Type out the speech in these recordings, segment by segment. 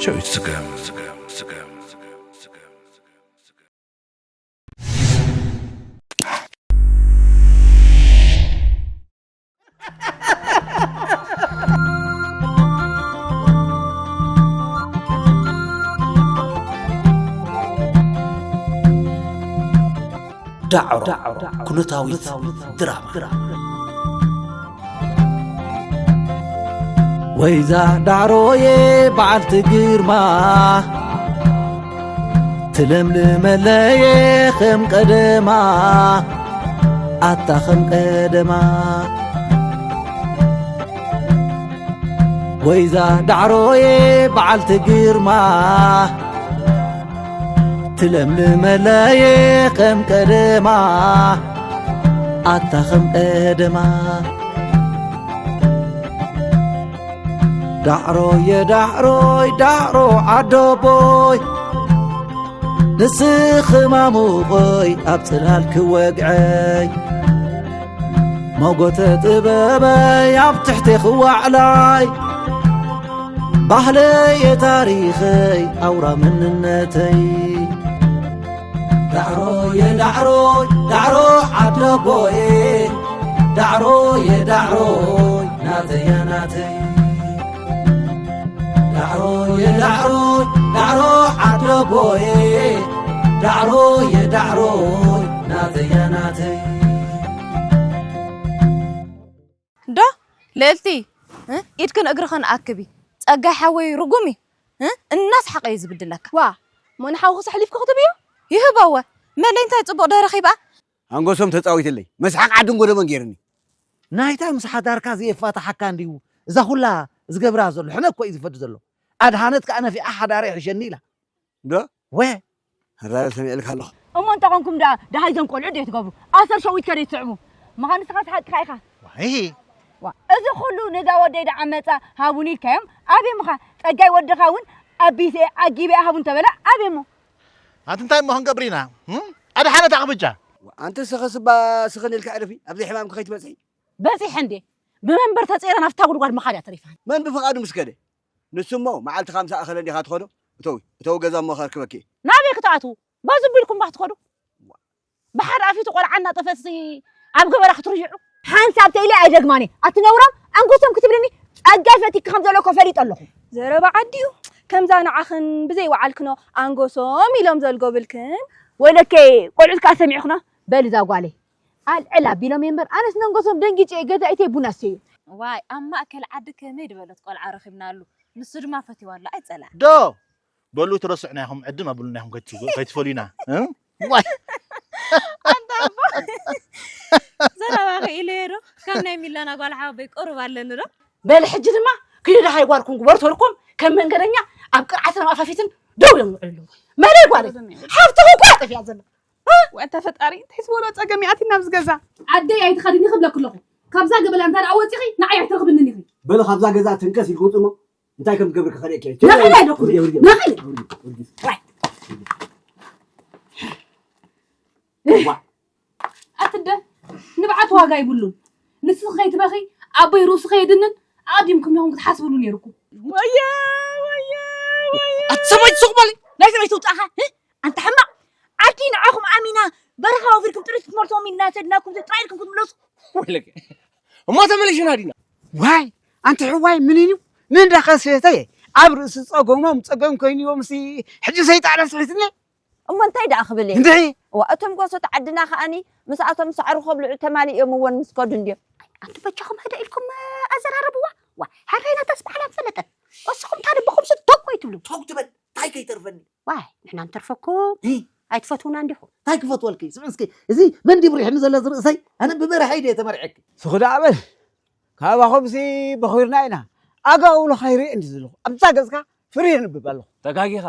ጨዊት ስገም። ዳዕሮ ኩነታዊት ድራማ። ወይዛ ዳዕሮዬ በዓልቲ ግርማ፣ ትለምልመለየ ከም ቀደማ፣ ኣታ ከም ቀደማ። ወይዛ ዳዕሮዬ በዓልቲ ግርማ፣ ትለምልመለየ ከም ቀደማ፣ ኣታ ከም ቀደማ። ዳዕሮየ ዳዕሮይ ዳዕሮ ዓደቦይ፣ ንስኺ ማሙቐይ ኣብ ጽላል ክወግዐይ፣ መጎተ ጥበበይ ኣብ ትሕቲ ክዋዕላይ፣ ባህለየ ታሪኸይ ኣውራ መንነተይ። ዳዕሮየ ዳዕሮይ ዳዕሮ ዓደቦየ፣ ዳዕሮየ ዳዕሮይ ናተያ ናተይ። ዳዕሮየ ዳዕሮይ ዳዕሮ ዓደቦየ፣ ዳዕሮየ ዳዕሮይ ናተያ ናተይ። ዶ ልእልቲ፣ እ? ኢድክን እግርኽን ኣክቢ። ጸጋይ ሓወይ ርጉም እዩ፣ እ? እናስሓቐ እዩ ዝብድለካ። ዋ፣ ሞን ሓውኽስ ኣሕሊፍኪ ክትብዮ? ይህበወ። መለይ እንታይ ጽቡቕ ዶ ረኺባ? ኣንጎሶም ተጻዊትለይ። መስሓቕ ዓድን ጎደቦን ገይርኒ። ናይታ ምስ ሓዳርካ ዘየፋታሓካ እንድዩ እዛ ኩላ ዝገብራ ዘሎ። ሕነ እኮ እዩ ዝፈዲ ዘሎ። ኣድሓነት ከኣ ነፊዓ ሓዳረ ይሕሸኒ ኢላ። ዶ? ወ። ኣራረ ሰሚዕልካ ኣለኹ። እሞ እንተ ኾንኩም ደኣ ደሃይ ዘም ቆልዑ ደይ ትገብሩ? ኣሰር ሸዊት ከደይ ትስዕቡ? ምዃን ንስኻስ ሓቅኻ ኢኻ። ዋይ። ዋ፣ እዚ ኩሉ ነዛ ወደይ ደኣ ዓመጻ ሃቡኒ ኢልካዮም፣ ኣበይ ምኻ? ጸጋይ ወድኻ እውን ኣቢሰ ዓጊበ ሃቡን ተበለ፣ ኣበይ እሞ? ኣቲ እንታይ እሞ ክንገብር ኢና? እም? ኣድሓነት ኣቕብጫ። ኣንቲ ስኸ ስባ ስኽን ኢልካ ዕረፊ፣ ኣብዚ ሕማምኪ ከይትበጽሒ። በጺሐ እንዴ? ብመንበር ተጸይረ ናብታ ጉድጓድ ምኻድ እያ ተሪፋን። መን ብፍቓዱ ምስ ከደ? ንሱ እሞ መዓልቲ ኻምሳ ኣኸለ እንዲኻ ትኸዶ? እተዊ፣ እተዊ ገዛ እሞ ከርክበኪ እየ። ናበይ ክትኣትዉ? በዚ ቢልኩም ባ ክትኸዱ? ብሓደ ኣፊቱ ቆልዓ እናጠፈእሲ ኣብ ገበራ ክትርይዑ? ሓንሳብ ተኢለ ኣይደግማን እየ። ኣቲ ነውራም፣ ኣንጎሶም ክትብልኒ ጸጋይ ፈቲኪ ከም ዘለኮ ፈሊጠ ኣለኹ። ዘረባ ዓዲ እዩ። ከምዛ ንዓኽን ብዘይ ወዓልክኖ ኣንጎሶም ኢሎም ዘልጎብልክን። ወይለከ፣ ቆልዑት ከኣ ሰሚዕኽና? በል እዛ ጓለይ፣ ኣልዕል ኣቢሎም እየ እምበር፣ ኣነስ ነንጎሶም ደንጊጨ እየ ገዛኢተይ ቡና ሰትየ። ዋይ፣ ኣብ ማእከል ዓዲ ከመይ ዝበለት ቆልዓ ረኺብናሉ። ንሱ ድማ ፈትይዋ ኣሎ፣ ኣይጸልኣን። ዶ በሉ ትረስዑና ኢኹም፣ ዕድም ኣብሉና ኢኹም ከይትፈ-፣ ከይትፈልዩና፣ እ? ዋይ። ኣንታ ኣቦ። ዘረባ ክኢለ እየ ዶ? ከም ናይ ሚላና ጓል ሓወቦይ ቅሩብ ኣለኒ ዶ? በሊ ሕጂ ድማ ኪዱ ደሃይ ጓልኩም ግበሩ ተልኩም ከም መንገደኛ ኣብ ቅርዓትን ኣብ ኣፋፊትን ደው ኢሎም ይውዕሉ ኣለዉ። መለይ ጓለይ፣ ሓፍትኹም እኮ እያ ጠፊኣ ዘላ። እ? ወእንታ ፈጣሪ፣ እንታይ ዝበሎ ጸገም ይኣቲና ኣብዚ ገዛ? ዓደይ ኣይትኸድኒ ክብለኪ ኣለኹ። ካብዛ ገበላ እንተ ደኣ ወጺኺ ንዓይ ኣይትረኽብንን ኢኺ። በሊ ካብዛ ገዛ ትንከስ ኢልኪ ውጽእ እሞ እንታይ ከም ትገብሪ ክኸልእኪ እየ። ንኺድ ኣለኩ። ውርጌ፣ ውርጌ፣ ነኺድ። ውርጌ፣ ውርጌ። ዋይ። ዋ። ኣትደ ንብዓት ዋጋ ይብሉን። ንስኺ ከይትበኺ ኣቦይ ርእሱ ከየድንን ኣቐዲምኩም ኢኹም ክትሓስብሉ ነይርኩም። ወየ፣ ወየ፣ ወየ። ኣቲ ሰበይቲ ስቕ በሊ። ናይ ሰበይቲ ውጻእኻ፣ እ? ኣንታ ሕማቕ ዓዲ ንዓኹም ኣሚና በረኻ ወፊርኩም ጥሪት ክትመልስዎም ኢልና ሰድናኩም ጥራይ ኢልኩም ክትምለሱ። ወይለከ። እሞ ተመለሽና ዲና። ዋይ፣ ኣንቲ ሕዋይ ምን እዩ? ምን ደኸ ሴተየ? ኣብ ርእሲ ጸገሞም ጸገም ኮይንዎም ሲ ሕጂ ሰይጣን ኣስሒትኒ። እሞ እንታይ ደኣ ክብል እየ? እንድዒ። እዋ፣ እቶም ጎሶት ዓድና ከኣኒ ምስኣቶም ሳዕሪ ከብልዑ ተማሊኦም እወን ምስ ከዱ እንድዮም። ኣንቲ በጃኹም ህደ ኢልኩም ኣዘራርብዋ። ዋ፣ ሓራይና ተስባሕላ ፈለጠት። እስኹም ታዲ ብኹምሲ ተኮ ይትብሉ። ተው ትበል፣ ታይ ከይተርፈኒ። ዋይ፣ ንሕና ንተርፈኩም። እ? ኣይትፈትውና እንዲኹም። ታይ ክፈትወልኪ? ስምዒ እስኪ፣ እዚ መን ድዩ ብሪሕኒ ዘሎ ዝርእሰይ? ኣነ ብመርሐይ ድየ ተመርዐኪ? ስኹ ደኣ በል። ካባኹምሲ በኺርና ኢና። ኣጋውሎ ኸይርኢ እንዲ ዘለኹ። ኣብዛ ገጽካ ፍሪ የንብብ ኣለኹ። ተጋጊኻ።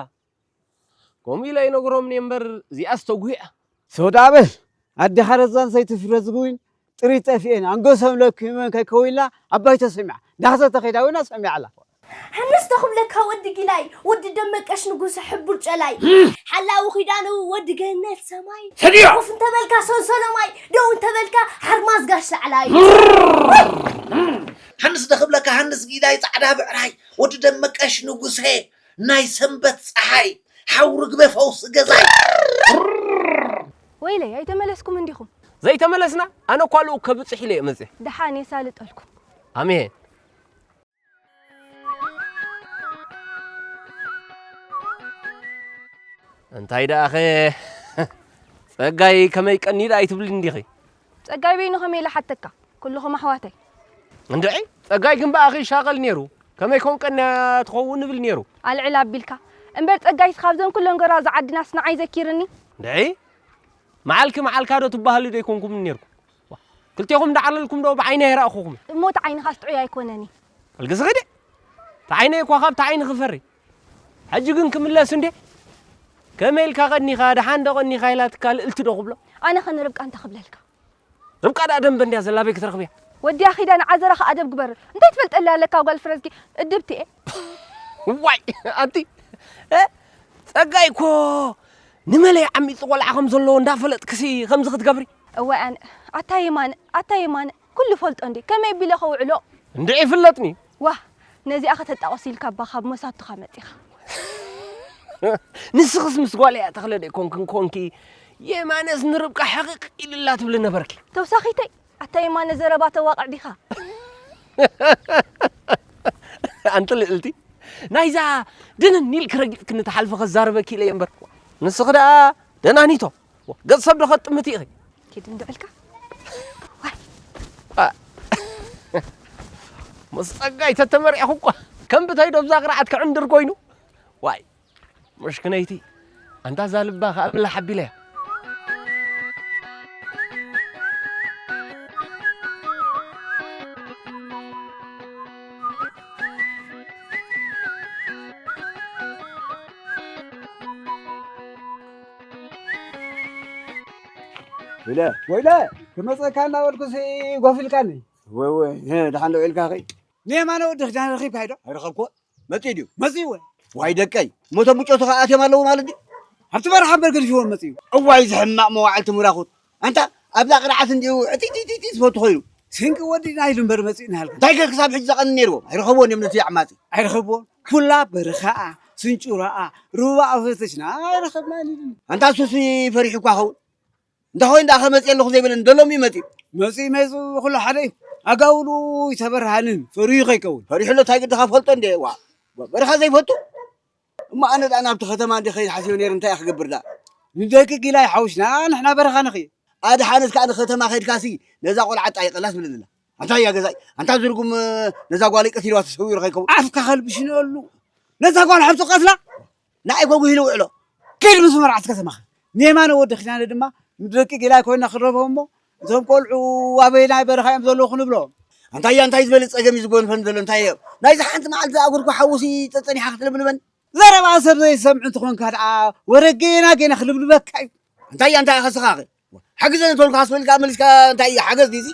ከምኡ ኢለ ኣይነግሮምን እየ እምበር፣ እዚኣስ ተጉሂኣ። ስኹ ደኣ በል። ኣዴኻ ረዛን ሰይቲ ፍረ ዝግዊን ጥሪት ጠፊኤን፣ ኣንገሶም ለኪመን ከይከውንላ ኣባይ ተሰሚዓ። ዳኽሰ ተኸይዳ ወይና ሰሚዓ ኣላ። ሃንስ ተኹብለካ ወዲ ጊላይ፣ ወዲ ደመቀሽ ንጉሰ ሕቡር ጨላይ። ሓላዊ ኺዳኑ ወዲ ገነት ሰማይ። ሰድዮ! ኮፍ እንተበልካ ሰንሰለማይ፣ ደው እንተበልካ ሓርማዝ ጋሽ ሰዕላይ። ሃንስ ደኽብለካ ሃንስ ጊላይ ጻዕዳ ብዕራይ፣ ወዲ ደመቀሽ ንጉሰ፣ ናይ ሰንበት ፀሓይ ሓው ርግበ ፈውሲ ገዛይ። ወይለይ ኣይተመለስኩም እንዲኹም። ዘይተመለስና ኣነ እኳ ልኡ ከብፅሕ ኢለ እየ መፅእ። ደሓን የሳልጠልኩም። ኣሜ እንታይ ደኣኸ ጸጋይ ከመይ ቀኒ ደኣ ኣይትብልን ዲኺ? ጸጋይ በይኑ ከመይ ኢለ ሓተካ? ኩልኹም ኣሕዋተይ። እንድዒ ጸጋይ ግን ብኣኺ ይሻቐል ነይሩ። ከመይ ኮን ቀንያ ትኸውን እብል ነይሩ። ኣልዕል ኣቢልካ። እምበር ጸጋይስ ካብዘን ኩለን ጎራዙ ዓድናስ ንዓይ ዘኪርኒ። እንድዒ መዓልኪ መዓልካ ዶ ትበሃሉ ዶ ኣይኮንኩምን ነይርኩም? ዋ፣ ክልቴኹም እንዳዓለልኩም ዶ ብዓይኒ ኣይረኣኹኹም? እሞ እቲ ዓይንኻስ ጥዑይ ኣይኮነን እዩ። ኣልግስኺ ዲ ተዓይነ እኳ ካብ ተዓይንኺ ፈሪ። ሕጂ ግን ክምለስ እንዴ? ከመይ ኢልካ ቀኒኻ ደሓን ዶ ቀኒኻ ኢላትካ ልእልቲ ዶ ክብሎ? ኣነ ኸ ንርብቃ እንታይ ክብለልካ? ርብቃ ደኣ ደንበ እንድያ ዘላ ኣበይ ክትረኽብያ? ወድያ ኺዳ ንዓዘራኻ ኣደብ ግበር። እንታይ ትፈልጠላ ኣለካ ጓል ፍረዝጊ እድብቲ እየ። ዋይ ኣንቲ እ? ጸጋይ እኮ ንመለይ ዓሚጹ ቆልዓ ከም ዘለዎ እንዳፈለጥክሲ ከምዚ ክትገብሪ? እዋይ ኣነ ኣታ የማነ ኣታ የማነ ኩሉ ፈልጦ እንዴ ከመይ ቢለ ከውዕሎ? እንድዒ ይፍለጥኒ። ዋህ ነዚኣ ከተጣቕስ ኢልካ እባ ካብ መሳቱኻ መጺኻ። ንስኽስ ምስ ጓል እያ ተኽለ ዶ ኮንክን ኮንኪ የማነስ ንርብቃ ሕቕቕ ኢልላ ትብሊ ነበርኪ። ተውሳኺተይ ኣታ የማነ ዘረባ ተዋቕዕ ዲኻ? ኣንቲ ልዕልቲ ናይዛ ድንን ኢልኪ ረጊጽክኒ ትሓልፊ ከዛርበኪ ኢለ እየ እምበር ንስኺ ደኣ ደናኒቶ ገጽ ሰብ ዶ ከጥምቲ ኢኺ? ኪድ እንድዕልካ ምስ ጸጋይ ተተመሪዕኹ እኳ ከም ብተይ ዶ ብዛ ቅርዓት ክዕንድር ኮይኑ ዋይ ምሽክነይቲ ኣንታ እዛ ልባ ከኣ ብላ ሓቢለያ ወይለ ወይለ ክመፀካ እናበልኩሲ ጎፊልካኒ ወይ ወይ ደሓን ዶ ኢልካ ኸይ ንየማነ ወዲ ክዳን ረኺብካ ዶ ኣይረኸብኩ መፂኡ ድዩ መፂኡ ወይ ዋይ ደቀይ ሞቶም ብጮቱ ከዓ ኣትዮም ኣለዉ ማለት ድዩ ኣብቲ በረኻ እምበር ገዲፍዎም መፂኡ እዋይ ዝሕማቕ መዋዕልቲ ምራኹት ኣንታ ኣብዛ ቅርዓት እንዲኡ ዕጢጢጢጢ ዝፈቱ ኮይኑ ስንቂ ወዲና ኢሉ እምበር መፂኡ ናሃልካ እንታይ ገር ክሳብ ሕጂ ዘቐኒ ነይርዎም ኣይረኸብዎን እዮም ነቲ ዓማፂ ኣይረኸብዎን ኩላ በረኻኣ ስንጩራኣ ሩባ ኣፈተሽና ኣይረኸብናን ኢሉኒ ኣንታ ሱሲ ፈሪሑ እኳ ኸውን እንተ ኾይኑ ደኣ ከመፅእ ኣለኹ ዘይበለኒ ደሎም እዩ መፂኡ መፂኡ መፂኡ ኩሉ ሓደ እዩ ኣጋውሉ ይተበርሃንን ፈሪሁ ከይከውን ፈሪሑ ኣሎ እንታይ ግድኻ ፈልጦ እንደ ዋ በረኻ ዘይፈቱ እሞ ኣነ ደኣ ናብቲ ከተማ እንደ ኸይድ ሓሲበ ነይረ እንታይ እየ ክገብር ደኣ ንደቂ ጊላይ ሓውሽና ንሕና በረኻ ንኽየ ኣድሓነት ከዓ ንከተማ ከይድካሲ ነዛ ቆልዓ ጣይቀላ ትብለኒ ኣላ ኣንታ እያ ገዛኢ ኣንታ ዝርጉም ነዛ ጓለይ ቀቲልዋ ተሰዊሩ ከይከውን ኣፍካ ከልብሽነሉ ነዛ ጓል ሓብቲ ቀትላ ንዓይ ጎጉሂሉ ውዕሎ። ኪድ ምስ መርዓት ከተማኻ። ንየማነ ወዲ ኪዳነ ድማ ንደቂ ጊላይ ኮይና ክረፎ እሞ እቶም ቆልዑ ኣበየናይ በረኻ እዮም ዘለዉ ክንብሎ። ኣንታያ እንታይ ዝበለ ጸገም እዩ ዝጎንፈን ዘሎ እንታይ እዮ ናይዚ ሓንቲ መዓልቲ ዝኣጎድኩ ሓውሲ ጸጸኒሓ ክትልብልበን። ዘረባ ሰብ ዘይሰምዕ እንተኾንካ ደኣ ወረ ጌና ጌና ክልብልበካ እዩ። ኣንታያ እንታይ ኢኻ ስኻኸ ሓግዘ ንተልካ ኣስበልካ መሊስካ እንታይ እዩ ሓገዝ ዲዚ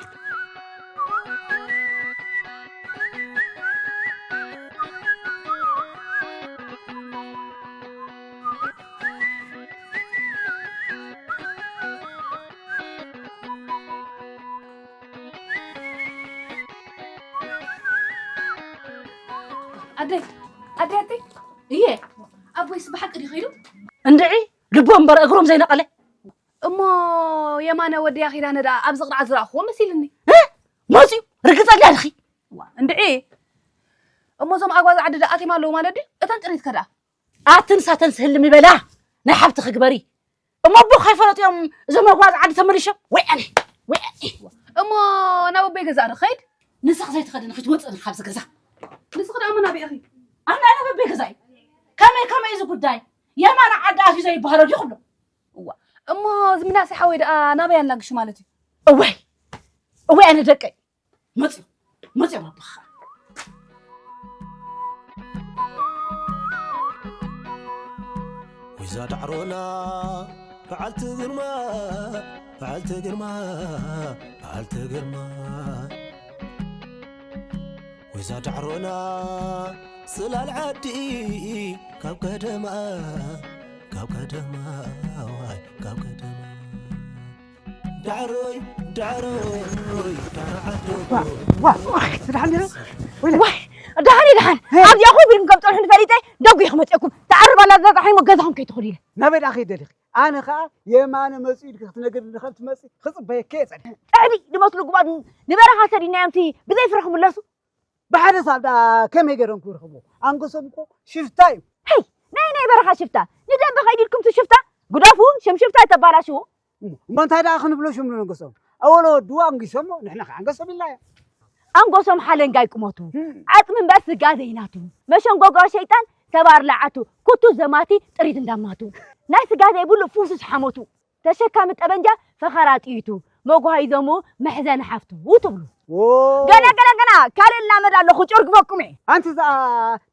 ኣደይ ኣደይ ኣደይ እየ ኣቦይስ ብሓቂ ድዩ ከይዱ እንድዒ ልቦም እምበር እግሮም ዘይነቐለ እሞ የማነ ወዲ ያኺዳነ ደኣ ኣብዚ ቅርዓት ዝረኣኽዎ መሲልኒ። እ? መፂኡ ርግፀኛ ዲኺ? ዋ፣ እንድዒ እሞ እዞም ኣጓዝ ዓዲ ደኣ ኣትዮም ኣለዉ ማለት ድዩ? እተን ጥሪት ከ ደኣ? ኣትን ሳተን ስህልም ይበላ ናይ ሓብትኺ ግበሪ። እሞ ኣቦ ከይፈለጡ እዮም እዞም ኣጓዝ ዓዲ ተመሊሾም? ወይ ኣነ ወይ ኣነ። እሞ ናብ ኣቦይ ገዛ ዶ ክኸይድ? ንስኺ ዘይትኸዲ ንኺ ትወፅእ ካብዚ ገዛ። ንስኺ ደኣ እሞ ናበይ ኢኺ? ኣነ ኣነ በበይ ገዛይ። ከመይ ከመይ እዚ ጉዳይ? የማነ ዓዲ ኣትዩ ዘይበሃሎ ድዩ ክብሎ? እዋ እሞ እዚ ምናሴ ሓወይ ደኣ ናበይ ኣላግሹ ማለት እዩ? እወይ እወይ ኣነ ደቀይ መፅዮም መፅዮም ኣቦኻ ወይዛ ዳዕሮና በዓልቲ ግርማ በዓልቲ ግርማ በዓልቲ ግርማ ወይዛ ዳዕሮና ጽላል ዓዲ ካብ ቀደማ ካብ ቀደማ ዋይ ካብ ቀደማ ዳዕሮይ ዳዕሮይ ዳዕሮ ዓዶ ዋ ዋ ትድሓን ዲሩ ወይ ወይ ኣደ ደሓን ደሓን ኣብዚኣ ኮፍ ኢልኩም ከም ፀንሑ ንፈሊጠ ደጉ ይኽመፅኩም ተዓርባላ ዛዛሓይሞ ገዛኹም ከይትኽሉ ኢለ ናበይ ደኣ ከይደሊኺ ኣነ ኸዓ የማነ መፅኡ ኢልኪ ክትነግርኒ ከም ትመፅእ ክፅበየኪ እየ ፀኒሐ። ጠዕዲ ዝመስሉ ጉባድ ንበረኻ ሰዲድናዮም ሲ ብዘይ ፍረ ክምለሱ። ብሓደ ሳብ ደኣ ከመይ ገይሮም ክረኽብዎ? ኣንገሶም እኮ ሽፍታ እዩ። ሄይ ናይ ናይ በረኻ ሽፍታ ንደንበ ከይዱ ኢልኩም ሲ ሽፍታ ግደፉ ሽም ሽፍታ ኣይተባላሽዉ። እሞ እንታይ ደኣ ክንብሎ ሽም ንንገሶም? ኣወለ ወድዎ ኣንጊሶሞ ንሕና ኸዓ ኣንገሶም ኢልናዮ። ኣንጎሶም ሓለንጋይ ቁመቱ ዓጽሚ እምበር ስጋ ዘይናቱ መሸንጎጎ ሸይጣን ሰባር ለዓቱ ኩቱ ዘማቲ ጥሪት እንዳማቱ ናይ ስጋ ዘይብሉ ፍውሱስ ሓሞቱ ተሸካሚ ጠበንጃ ፈኸራ ጥይቱ መጓሂዞሙ መሕዘኒ ሓፍቱ ትብሉ። ገና ገና ገና ካልእ እላመድ ኣለኹ ጨርግበኩም እየ። ኣንቲ እዛ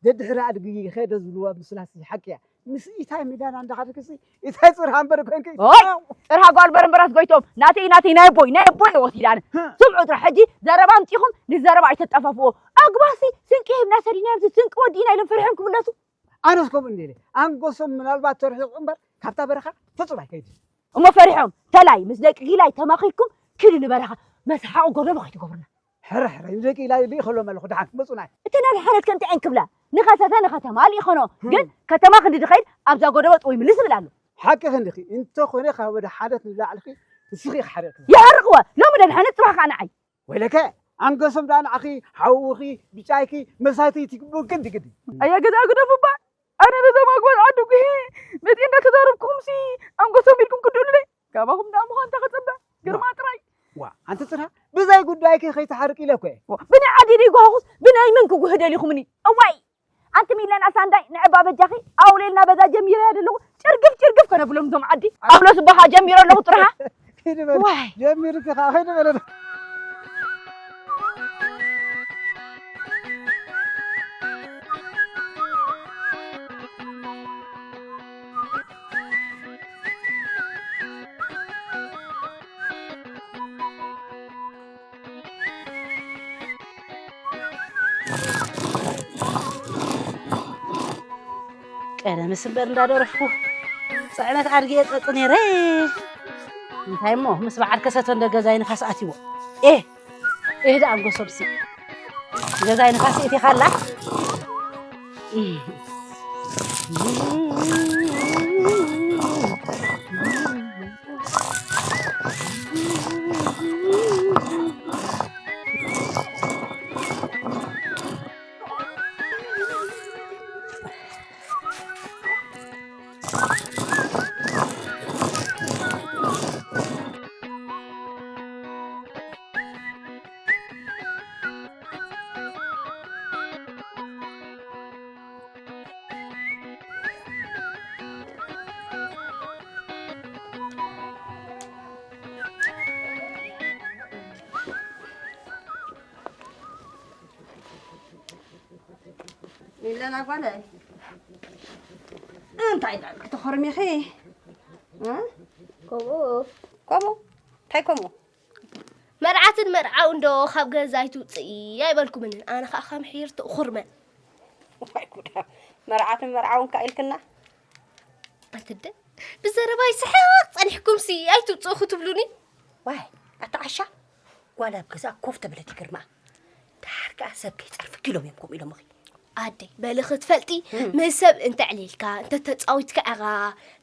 ደድሕሪ ኣድጊ ኸደ ዝብልዋ ምስላስ ሓቂ እያ። ምስ ኢታይ ሚዳና እንዳኻድክሲ ኢታይ ጽርሃ እምበር ኮንኪ ኦይ ጽርሃ ጓል በርምበራት ጎይቶም ናተይ ናተይ ናይ ቦይ ናይ ቦይ ወሲዳነ ስምዑ ጥራሕ ሕጂ ዘረባ ኣምጺኹም ንዘረባ ኣይተጠፋፍዎ ኣግባሲ ስንቂ ሂብና ሰዲና ስንቂ ወዲና ኢሎም ፈሪሖም ክምለሱ ኣነስ ከምኡ እንዴ ኣንጎሶም ምናልባት ተርሒቑ እምበር ካብታ በረኻ ፍጹም ኣይከይድን እሞ ፈሪሖም ተላይ ምስ ደቂ ጊላይ ተማኺልኩም ኪዱ ንበረኻ መስሓቑ ጎደቦ ከይትገብሩና ሕረ ሕረ ይብለኪ ኢላ ልኢኸሎም ኣለኹ ደሓን ክመፁና እየ። እተን ኣድሓነትከ እንታይ እየን ክብላ ንኸሰተ ንኸተማ ልኢኸኖ ግን ከተማ ክንዲ ድኸይድ ኣብዛ ጎደቦ ጥውይ ምልስ ይብል ኣሎ። ሓቂ ክንድኺ እንተኾነ ካብ ኣድሓነት ንላዕልኺ ንስኺ ኢኺ ሓሪቕኪ ዘለኺ። የሕርቕወ ሎሚ ደድሓነት ፅባሕ ከዓ ንዓይ። ወይለከ ኣንገሶም ደኣ ንዓኺ ሓውኺ ብጫይኪ መሳይትይ ትግብኡን ክንዲ ግዲ። ኣያ ገዛ ግደፉ እባ ኣነ ነዞም ኣግባዝ ዓዲ ጉሂ መፂአ እንዳተዛረብኩኹምሲ ኣንገሶም ኢልኩም ክትድኡሉለይ ካባኹም ደኣ ምዃን ተኸፀበ ግርማ ጥራይ ዋ ኣንቲ ፅና ብዘይ ጉዳይኪ ከይትሓርቂ ኢለ እኮ እየ ብናይ ዓዲ ደይጓሃኹስ ብናይ መን ክጉህ ደሊኹምኒ እዋይ ኣንቲ ሚለና ሳንዳይ ንዕባ በጃኺ ኣውሌልና በዛ ጀሚረያ ዘለኹ ጭርግፍ ጭርግፍ ከነብሎም እዞም ዓዲ ኣብሎ ስባኻ ጀሚረ ኣለኹ ጥራሃ ኪዲ በል ዋይ ጀሚርኪ ከዓ ኸይዲ በለና ቀደምስ እምበር እንዳደረፍኩ ፅዕነት ኣድጊ የፀጥ ነይረ እንታይ እሞ ምስ በዓል ከሰተ እንደ ገዛይ ንፋስ ኣትዎ ኤ ኤህ ደኣ ኣንጎሶምሲ ገዛይ ንፋስ እቲኻላ ሚለና ጓለይ እንታይ ዳልክ ተኾርሚኺ? እ? ከምኡ ከምኡ እንታይ ከምኡ? መርዓትን መርዓውን ዶ ካብ ገዛ ኣይትውፅኢ ኣይበልኩምንን ኣነ ከዓ ካብ ምሕይር ትእኹርመ። ዋይ ጉዳ መርዓትን መርዓውን ከዓ ኢልክና ኣትደ ብዘረባይ ስሕቕ ፀኒሕኩምሲ ኣይትውፅኡ ክትብሉኒ ዋይ ኣታ ዓሻ ጓል ኣብ ገዛ ኮፍ ተበለት ይግርማ። ደሓር ከኣ ሰብ ከይጸርፍኪ ኢሎም እዮም ከምኡ ኢሎምኺ። ኣደይ በሊ ክትፈልጢ ምስ ሰብ እንተዕሊልካ እንተተጻዊትካ ኢኻ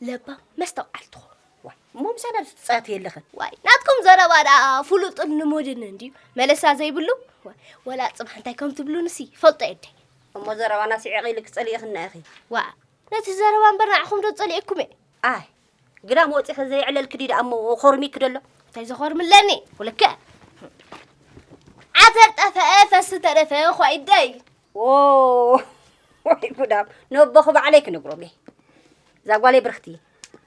ለባም መስተውዓል ትኾን። ዋይ እሞ ምሳና ዶ ትጻወቲ የለኽን? ዋይ ናትኩም ዘረባ ደኣ ፍሉጥን ልሙድን እንድዩ መለሳ ዘይብሉ። ዋይ ወላ ጽባሕ እንታይ ከም ትብሉንሲ ይፈልጦ እየ ኣደይ። እሞ ዘረባና ስዒቕ ኢልኪ ጸሊእኽና ኢኺ። ዋእ ነቲ ዘረባ እምበር ንዓኹም ዶ ጸሊኤኩም እየ። ኣይ ግዳም ወጺኺ ዘየዕለልኪ ድዩ ደኣ እሞ ኾርሚኪ ደሎ? እንታይ ዘኾርምለኒ? ወለከ ዓተር ጠፈአ ፈስ ተረፈ ኳይደይ። ዎ ወይ ጉዳም ነቦኺ ባዕለይ ክነግሮም እየ። እዛ ጓለይ ብርኽቲ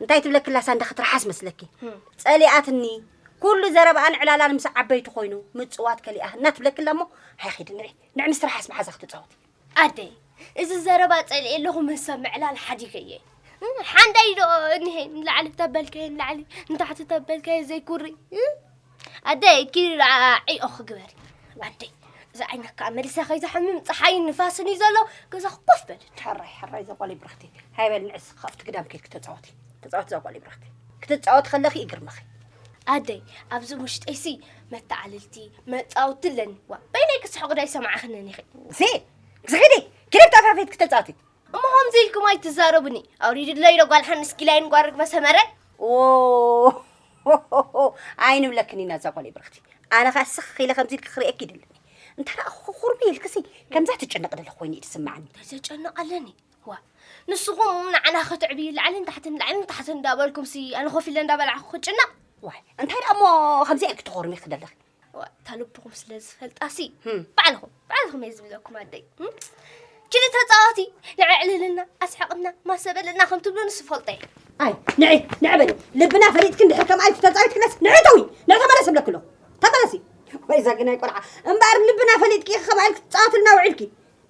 እንታይ ትብለኪ ኣላ ሳንዳ ክትርሓስ መስለኪ? ጸሊኣትኒ ኩሉ ዘረባኣን ዕላላን ምስ ዓበይቲ ኮይኑ ምጽዋት ከሊኣ እናትብለኪ ኣላ እሞ ሃይ ኺዲ ንዒ ንዒ ምስ ትርሓስ መሓዛ ክትጻወቲ። ኣደይ፣ እዚ ዘረባ ጸሊኤ ኣለኹ፣ ምስ ሰብ ምዕላል ሓዲገ እየ። ሓንዳይ ዶ እኒሀ፣ ንላዕሊ ተበልከየ ንላዕሊ፣ ንታሕቲ ተበልከየ ዘይኩሪ። ኣደይ፣ ኪዲ ደኣ ዒኦኺ ግበሪ። ኣደይ፣ እዚ ዓይነካ መሊሰ ከይትሓምም፣ ጸሓይን ንፋስን እዩ ዘሎ፣ ገዛኺ ኮፍ በሊ። ሕራይ፣ ሕራይ፣ እዛ ጓለይ ብርኽቲ። ሃይ በሊ ንዕስ፣ ካብቲ ግዳም ኬድኪ ተጻወቲ። ተጻወቲ እዛ ጓለይ ብርኽቲ። ክትጻወቲ ከለኺ ይግርመኺ። ኣደይ፣ ኣብዚ ውሽጠይሲ መተዓልልቲ፣ መጻውቲ ኣለኒ። ዋ፣ በይነይ ክስሕቕ ዶ ኣይሰማዕኽንን ኢኺ? ሲ፣ ስኺዲ፣ ኪዲ ኣብታ ፋፌት ክተጻወቲ። እሞ ከምዚ ኢልኩም ኣይትዛረቡኒ። ኣውሪድለይ ዶ ጓል ሓንስ ጊላይን ጓል ርግበ ሰመረ? ኦ፣ ኣይንብለክን ኢና እዛ ጓለይ ብርኽቲ። ኣነ ኸኣ ስኽ ኢለ ከምዚ ኢልኪ ክርእየኪ ይደልኒ። እንተ ደኣ ኩርሚ ኢልክሲ ከምዛ ትጭነቕ ደለኽ ኮይኑ እዩ ዝስምዓኒ። እንታይ ዘጨንቕ ኣለኒ? ዋ፣ ንስኹም ንዓና ከተዕብዩ ላዕልን ታሕትን ላዕልን ታሕትን እንዳበልኩምሲ ኣነ ኮፍ ኢለ እንዳበላዕኩ ክጭነቕ? ዋይ፣ እንታይ ደኣ እሞ ከምዚ ኢልኪ ትኾርሚ ክደለኺ? ዋ፣ እታ ልብኹም ስለ ዝፈልጣሲ፣ ህም። ባዕልኹም፣ ባዕልኹም እየ ዝብለኩም ኣደይ። ህም? ኪዲ ተጻወቲ፣ ንዕዕልልና፣ ኣስሕቕና፣ ማሰበልና ከም ትብሉ ንሱ ፈልጦ እየ። ኣይ፣ ንዒ፣ ንዒ በሊ። ልብና ፈሊጥኪ እንድሕር ከምኣ ኢልኪ ተጻዊትክለስ፣ ንዒ ተዊ፣ ንዒ ተመለስ እብለኪ ኣለኹ። ተመለሲ። ወይ እዛ ግናይ ቆልዓ። እምበኣር ልብና ፈሊጥኪ ኢኺ ከምኣ ኢልኪ ትጻወትልና ውዒልኪ።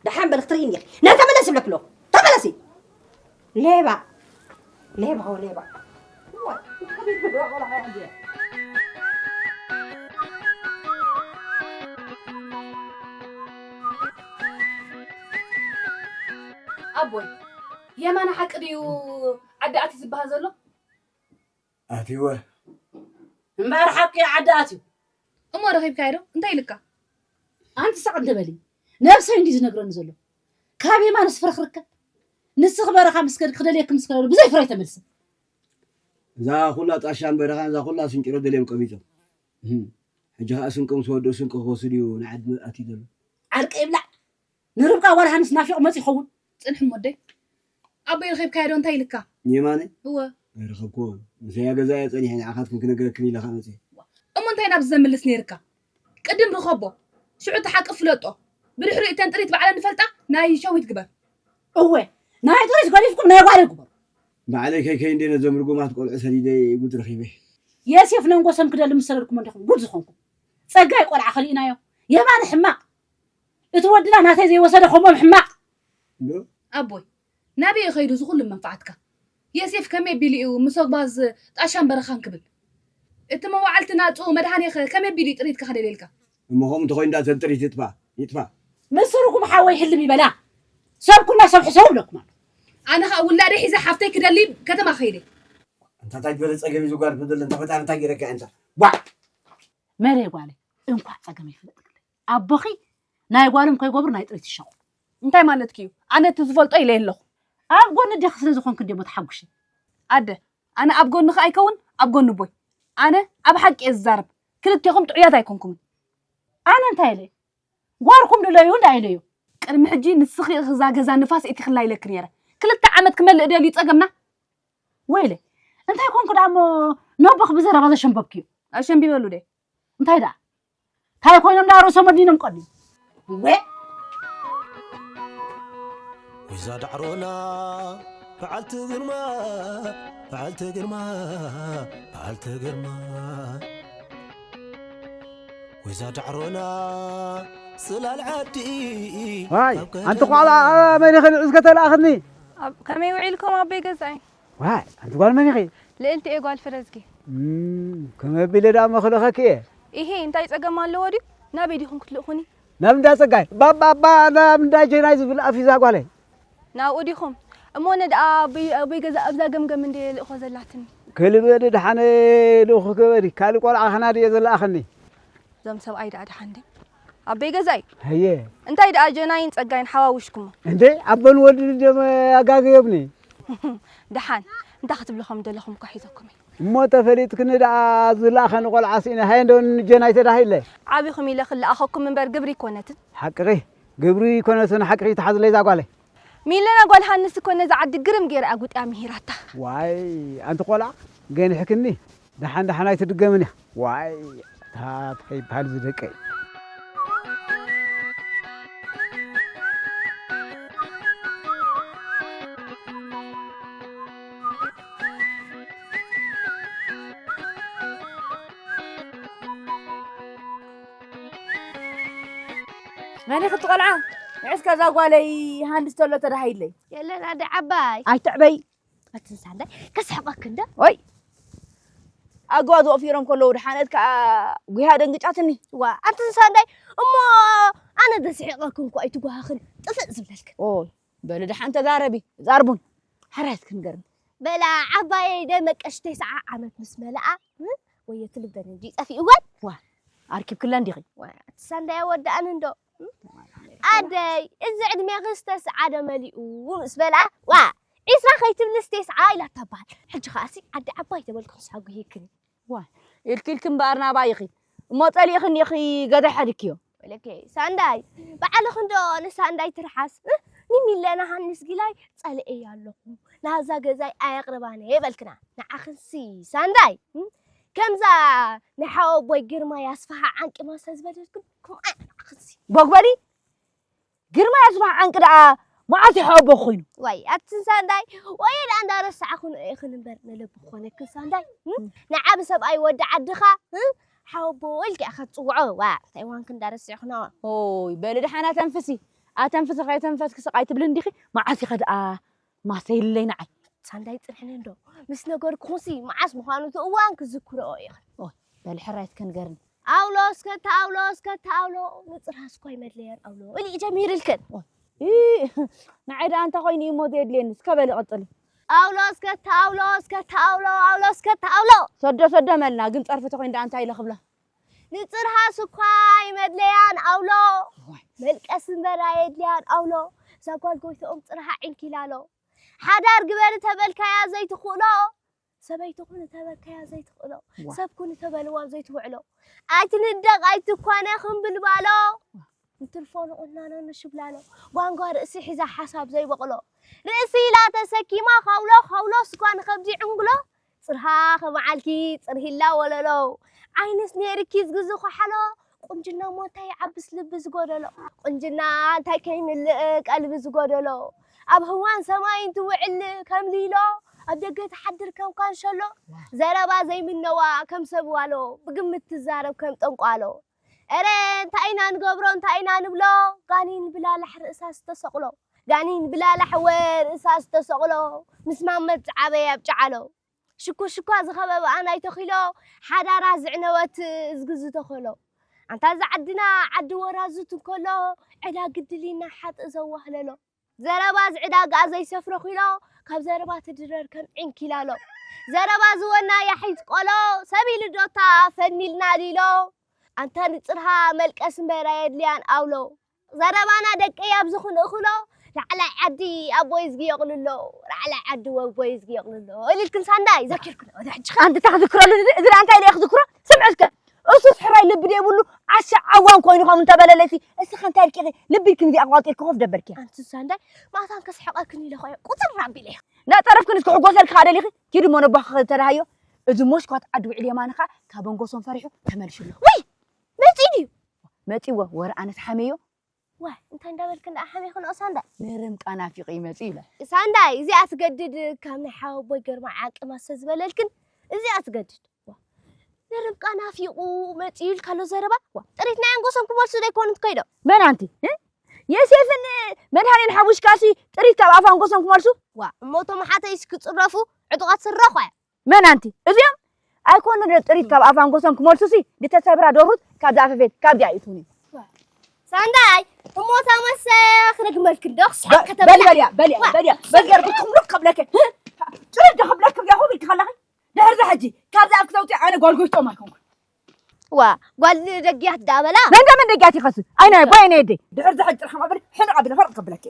ደሓን በሊ ክትርእይኒ ኢኺ። ንዒ ተመለሲ እብለኪ ኣለኹ። ተመለሲ። ሌባ። ሌባ ወ ሌባ። ኣቦይ፣ የማነ ሓቂ ድዩ ዓዲ ኣትዩ ዝበሃል ዘሎ? ኣትይወ። እምበኣር ሓቂ ዓዲ ኣትዩ። እሞ ረኺብካዮ ዶ? እንታይ ኢልካ? ኣንቲ ሰቕ እንደ በሊ። ነብሰይ እንዲ ዝነግረኒ ዘሎ። ካብ የማነስ ፍረኽርከ። ንስኺ በረኻ ምስ ከድኪ ክደልየኪ ምስ ከለሉ ብዘይ ፍረ ኣይተመልስን። እዛ ኩላ ጣሻን በረኻን እዛ ኩላ ስንጭሮ ደልዮም ቀቢጾም። እህም። ሕጂ ኸኣ ስንቆም ምስ ወድኡ ስንቂ ክወስድ እዩ ንዓዲ ኣትዩ ዘሎ። ዓርቂ ይብላዕ። ንርብቃ ጓል ሃንስ ናፊቑ መጺኡ ይኸውን። ጽንሒ እሞ ኣደይ። ኣቦይ ረኺብካዮ ዶ? እንታይ ኢልካ? የማነ? እወ። ኣይረኸብኩዎን። ምስ እያ ገዛ እየ ጸኒሐ ንዓኻትክን ክነግረክን ኢለ ኸኣ መጺአ። እሞ እንታይ ናብዚ ዘምልስ ነይርካ? ቅድም ርኸቦ። ሽዑ እቲ ሓቂ ፍለጦ። ብድሕሪኡ እተን ጥሪት ባዕለን ንፈልጣ ናይ ሸዊት ግበር። እወ። ናይ ጥሪት ገዲፍኩም ናይ ጓለይ ግበሩ። ባዕለይ ከይከይ እንዴ ነዞም ርጉማት ቆልዑ ሰዲደ ጉድ ረኺበ። የሴፍ ነንጎሶም ክደሊ ምስ ሰደድኩሞ እንዲኹም ጉድ ዝኾንኩም። ጸጋይ ቆልዓ ከሊእናዮ። የማነ ሕማቕ። እቲ ወድና ናተይ ዘይወሰደ ከምኦም ሕማቕ። እንዶ? ኣቦይ፣ ናበይ እዩ ከይዱ እዚ ኩሉ መንፋዓትካ? የሴፍ ከመይ ኣቢሉ እዩ ምስ ኣጓዝ ጣሻን በረኻን ክብል? እቲ መዋዕልቲ ናጹ መድሃኔኸ ከመይ ኣቢሉ እዩ ጥሪትካ ክደልየልካ? እሞ ከምኡ እንተኾይኑ ደኣ እተን ጥሪት ይጥፋ፣ ይጥፋ። ምስ ርጉም ሓወይ ህልም ይበላ። ሰብ ኩና ሰብ ሕሰቡ እብለኩም ኣለኹ። ኣነ ኸኣ ውላደይ ሒዘ ሓፍተይ ክደሊ ከተማ ከይደ። ኣንታ እንታይ ዝበለ ጸገም እዩ ዝጓርፍ ዘሎ? እንታ ፈጣሪ እንታይ ገይረካ ኣንታ? ቧዕ! መሬ ጓለይ፣ እንኳዕ ጸገም ይፍለጥክለይ። ኣቦኺ ናይ ጓሎም ከይገብሩ ናይ ጥሪት ይሸቑ። እንታይ ማለትኪ እዩ? ኣነ እቲ ዝፈልጦ ኢለ ኣለኹ። ኣብ ጎኒ ኣዴኺ ስለ ዝኾንኪ እንድየ እሞ ተሓጒሰ። ኣደ፣ ኣነ ኣብ ጎንኺ ኣይከውን፣ ኣብ ጎኒ ኣቦይ። ኣነ ኣብ ሓቂ እየ ዝዛረብ። ክልቴኹም ጥዑያት ኣይኮንኩምን። ኣነ እንታይ ኢለ? ጓልኩም ድለዩ እንዳ ኢለዮ። ቅድሚ ሕጂ ንስኺ ኢኺ እዛ ገዛ ንፋስ ኢትኽላ ኢለኪ ነይረ። ክልተ ዓመት ክመልእ ደልዩ ጸገምና። ወይለ፣ እንታይ ኮንኩ ደኣ እሞ ነቦኽ ብዘረባ ዘሸንበብክዮ? ኣሸንቢበሉ ደ? እንታይ ደኣ? እንታይ ኮይኖም ደኣ ርእሶም ኣዲኖም ቀድዩ? ወ ወይዛ ዳዕሮና በዓልቲ ግርማ፣ በዓልቲ ግርማ፣ በዓልቲ ግርማ። ወይዛ ዳዕሮና ጽላል ዓዲ። ዋይ፣ ካብ ኣንቲ ቀደም ኳላ ኣበይ ኢኺ ንዕዝ ከተላእኽኒ? ኣብ-፣ ከመይ ውዒልኩም ኣቦይ ገዛይ? ዋይ፣ ኣንቲ ጓል መን ኢኺ? ልእልቲ እየ ጓል ፍረዝጊ። እም፣ ከመይ ኣቢለ ደኣ መኽልኸኪ እየ? ኢሂ፣ እንታይ ጸገም ኣለዎ ድዩ? ናበይ ዲኹም ክትልእኹኒ? ናብ እንዳ ጸጋይ። ባባባ፣ ናብ እንዳ ጀናይ ዝብል ኣፊዛ ጓለይ። ናብኡ ዲኹም? እሞ ነድኣ ኣቦይ፣ ኣቦይ ገዛ ኣብዛ ገምገም እንደ ልእኾ ዘላትኒ። ከልበዲ ደሓነ ልእኹ ክበዲ፣ ካልእ ቆልዓ ኸና ድየ ዝለኣኸኒ? እዞም ሰብኣይ ደኣ ደሓን ድዩ? ኣቦይ ገዛይ። ሃየ። እንታይ ደኣ ጀናይን ጸጋይን ሓዋዊሽኩሞ? እንዴ፣ ኣቦን ወድን ድዮም ኣጋግዮምኒ? ደሓን፣ እንታይ ክትብሉ ከም ደለኹም እኮ ሒዘኩም እየ። እሞ ተፈሊጥክኒ ደኣ ዝለኣኸኒ ቆልዓ ስኢነ፣ ሃየ እንዶ ንጀናይ ተዳሂለ። ዓቢኹም ኢለ ክለኣኸኩም እምበር ግብሪ ኣይኮነትን። ሓቅኺ፣ ግብሪ ኣይኮነትን፣ ሓቅኺ ትሓዝለይ እዛ ጓለይ። ሚለና ጓል ሃንስ እኮ ነዛ ዓዲ ግርም ገይራ ኣጉጢያ ምሂራታ። ዋይ፣ ኣንቲ ቆልዓ፣ ገኒሕክኒ። ደሓን ደሓን ኣይትድገምን እያ። ዋይ፣ ታት ከይበሃል ዝደቀይ። መን ኢኺ እቲ ቆልዓ? ንዕስ ከዛ ጓለይ ሃንድስ ተሎ ተዳሃይለይ። የለን ኣደ ዓባይ። ኣይትዕበይ። ኣትን ሳንዳይ ከስሕቐኪ እንደ። ወይ። ኣግባዝ ወፊሮም ከለዉ ደሓነት ከኣ ጉያ ደንግጫትኒ። ዋ፣ ኣንትን ሳንዳይ እሞ ኣነ ዘስሕቐክን እኮ ኣይትጓሃኽን ጥፍእ ዝብለልክን። ኦይ፣ በሊ ደሓን ተዛረቢ፣ ዛርቡን። ሕራይት ክንገርም። በላ ዓባየይ ደመቀሽ ተስዓ ዓመት ምስ መለኣ፣ እ? ወየት ልበን እንጂ ጠፊእወን። ዋ፣ ኣርኪብክለን ዲኺ? ዋ፣ ኣቲ ሳንዳይ ኣወዳእን እንዶ። እ? ኣደይ፣ እዚ ዕድሜኺስ ተስዓ ዶ መሊኡ ምስ በልኣ፣ ዋ፣ ዒስራ ከይትብልስ ተስዓ ኢላታ በሃል። ሕጂ ከኣሲ ዓዲ ዓባይ ተበልኩ ክሳብ ጉሂክኒ። ዋ፣ ኢልኪ ኢልኪ እምበኣር ናባይ ኢኺ። እሞ ጸሊእኽኒ ኢኺ ገዛ ሓዲክዮ። ወለከ፣ ሳንዳይ፣ ባዕልኺ እንዶ ንሳንዳይ ትርሓስ። እ? ንሚለና ሃንስ ጊላይ ጸልኤያ ኣለኹ። ናዛ ገዛይ ኣየቕርባነ ይበልክና። ንዓኽንሲ ሳንዳይ፣ እ? ከምዛ ናይ ሓወቦይ ግርማ ያስፋሓ ዓንቂ ማሰ ዝበለልክን ከምኣ ንዓኽንሲ። ቦግበሊ፣ ግርማ ያስፋሓ ዓንቂ ደኣ መዓስ ይሓወቦ ኮይኑ? ዋይ፣ ኣትን ሳንዳይ፣ ወይ ደኣ እንዳረሳዕኹን ኢኽን እምበር፣ ነለብ ኮነክን ሳንዳይ። እ? ንዓቢ ሰብኣይ ወዲ ዓድኻ፣ እ? ሓወቦ ኢልኪ ኢኻ ትጽውዖ። ዋ፣ እንታይ ዋንክ እንዳረሲዕኽኖ። ኦይ፣ በሊ ደሓና ተንፍሲ። ኣተንፍሲ ከይተንፈስኪ ስቕ ኣይትብሊ እንዲኺ። መዓስ ኢኸ ደኣ ማሰይለይ ንዓይ። ሳንዳይ ጽንሕኒ እንዶ። ምስ ነገርኩኹሲ መዓስ ምዃኑ እቲ እዋን ክዝክርኦ ኢኽን። ኦይ፣ በሊ ሕራይ እስከ ንገርኒ። ኣውሎ እስከ ተኣውሎ፣ እስከ ተኣውሎ፣ ንጽርሃስ እኳ ይመድለያን ኣውሎ። እሊ ጀሚርልክን። ኦይ፣ ኢ፣ ንዓይ ደኣ እንታይ ኮይኑ እዩ እሞ ዘየድልየኒ? እስከ በሊ ቀጽሊ። ኣውሎ እስከ ተኣውሎ፣ እስከ ተኣውሎ፣ ኣውሎ እስከ ተኣውሎ። ሰዶ ሰዶ መልና፣ ግን ጸርፊ ተኮይኑ ደኣ እንታይ ኢለ ክብላ? ንጽርሃስ እኳ ይመድለያን ኣውሎ። ዋይ። መልቀስ እምበር ኣየድልያን ኣውሎ። እዛ ጓል ጎይትኦም ጽርሃ ዕንኪላሎ። ሓዳር ግበሪ ተበልካያ ዘይትኽእሎ። ሰበይቲ ኩኒ ተበልካያ ዘይትኽእሎ። ዋ። ሰብ ኩኒ ተበልዋ ዘይትውዕሎ። ኣይትንደቕ ኣይትኳነ ክምብልባሎ። እንትርፎ ንቑናኖ ንሽብላሎ። ጓንጓ ርእሲ ሒዛ ሓሳብ ዘይበቕሎ። ርእሲ ኢላ ተሰኪማ ካውሎ፣ ካውሎ ስኳ ንኸብዲ ዕንጉሎ። ጽርሃ ከመዓልኪ ጽርሂላ ወለሎ። ዓይንስ ነይርኪ ዝግዚ ኳሓሎ። ቁንጅና እሞ እንታይ ይዓብስ ልቢ ዝጎደሎ። ቁንጅና እንታይ ከይምልእ ቀልቢ ዝጎደሎ። ኣብ ህዋን ሰማይን ትውዕል ከም ሊሎ። ኣብ ደገ ትሓድር ከም ካንሸሎ። ዘረባ ዘይምነዋ ከም ሰብ ዋሎ። ብግምት ትዛረብ ከም ጠንቋሎ። እረ እንታይ ኢና ንገብሮ እንታይ ኢና ንብሎ። ጋኒን ብላላሕ ርእሳ ዝተሰቕሎ። ጋኒን ብላላሕ ወ ርእሳ ዝተሰቕሎ። ምስ ማመት ዝዓበየ ኣብ ጨዓሎ። ሽኮ ሽኳ ዝኸበብኣ ናይ ተኺሎ። ሓዳራ ዝዕነወት እዝጊ ዝተኸሎ። ኣንታ እዛ ዓድና ዓዲ ወራዙት እንከሎ። ዕዳ ግድሊና ሓጥእ ዘዋህለሎ። ዘረባ ዝዕዳግኣ ዘይሰፍሮ ኪሎ። ካብ ዘረባ ትድረር ከም ዕንኪላሎ። ዘረባ ዝወና ያሒት ቆሎ። ሰብ ኢሉ ዶታ ፈኒልና ሊሎ። ኣንታ ንጽርሃ መልቀስ እምበር ኣየድልያን ኣውሎ። ዘረባና ደቀይ ኣብዚ ክንእኽሎ። ላዕላይ ዓዲ ኣቦይ ዝጊ የቕልሎ። ላዕላይ ዓዲ ወቦይ ዝጊ የቕልሎ። ኢልልክን ሳንዳይ ዘኪርክን ወደ ሕጂ ኸ? ኣንቲ ታኽዝክረሉ እዚ እዚ ደኣ እንታይ ኢለ ክዝክሮ? ስምዕትከ እሱስ ሕራይ ልቢ ደይብሉ ዓሻ ዓዋን ኮይኑ ከም እንተበለለይሲ እስኻ እንታይ ኢልኪ ልቢ ኢልክን እዚኣ ኣቋቂርኪ ኮፍ ደበርኪ። ኣንቲ ሳንዳይ ማታን ከስሕቐክን ኢለ ኾየ ቁፅር ኣቢለ። እንዳጠረፍክን እስኪ ሕጎሰልኪ ካደሊኺ ኪዱ መነባኺ ተዳሃዮ። እዚ ሞሽኳት ዓዲ ውዕል የማንኻ ካብ ኣንጎሶም ፈሪሑ ተመልሽሎ። ወይ መፂ ድዩ? መፂዎ ወረ ኣነስ ሓመዮ። ዋይ እንታይ እንዳበልክን ደኣ ሓሜኽን ኦ ሳንዳይ? ንርምቃ ናፊቑ ይመጽእ ኢለ። ሳንዳይ እዚኣ ትገድድ ካብ ናይ ሓወቦይ ገርማ ዓቂ ማሰ ዝበለልክን እዚኣ ትገድድ። ዋ፣ ንርምቃ ናፊቑ መጽኡ ኢልካ ኣሎ ዘረባ። ዋ፣ ጥሪት ናይ ኣንጎሶም ክመልሱ ዘይኮኑ ትከይዶ? መን ኣንቲ? እ? የሴፍን መድሃኔን ሓሙሽካሲ ጥሪት ካብ ኣፍ ኣንጎሶም ክመልሱ? ዋ፣ እሞ እቶም ሓተይስ ክጽረፉ ዕጡቓት ስረ ኾያ። መን ኣንቲ? እዚኦም ኣይኮኑ ዶ ጥሪት ካብ ኣፍ ኣንጎሶም ክመልሱሲ ድተሰብራ ደሩት ካብ ዝኣፈፌት ካብ ዚኣ ይእትውኒ። ሳንዳይ እሞ ታመሰ ክነግመልክ እንዶ ክስሓቅ በ- ከተብላ። በል በልያ በልያ ዋ። በልያ በልያ ርኩት ክምሉክ ከብለከ ጭርድ ከብለክ ብያ ኹም ኢልክ ከላኺ ድሕር ዛ ሕጂ ካብ ዝኣፍ ክተውፅእ ኣነ ጓልጎይቶም ኣይኮንኩን። ዋ ጓል ደጊያት ዳበላ። መንደ መንደ ጋት ይኸስ ኣይና ቦይ ነደ ድሕር ዛ ሕጂ ጥራሕ ማበል ሕንቕ ኣቢለ ፈርቕ ከብለከ።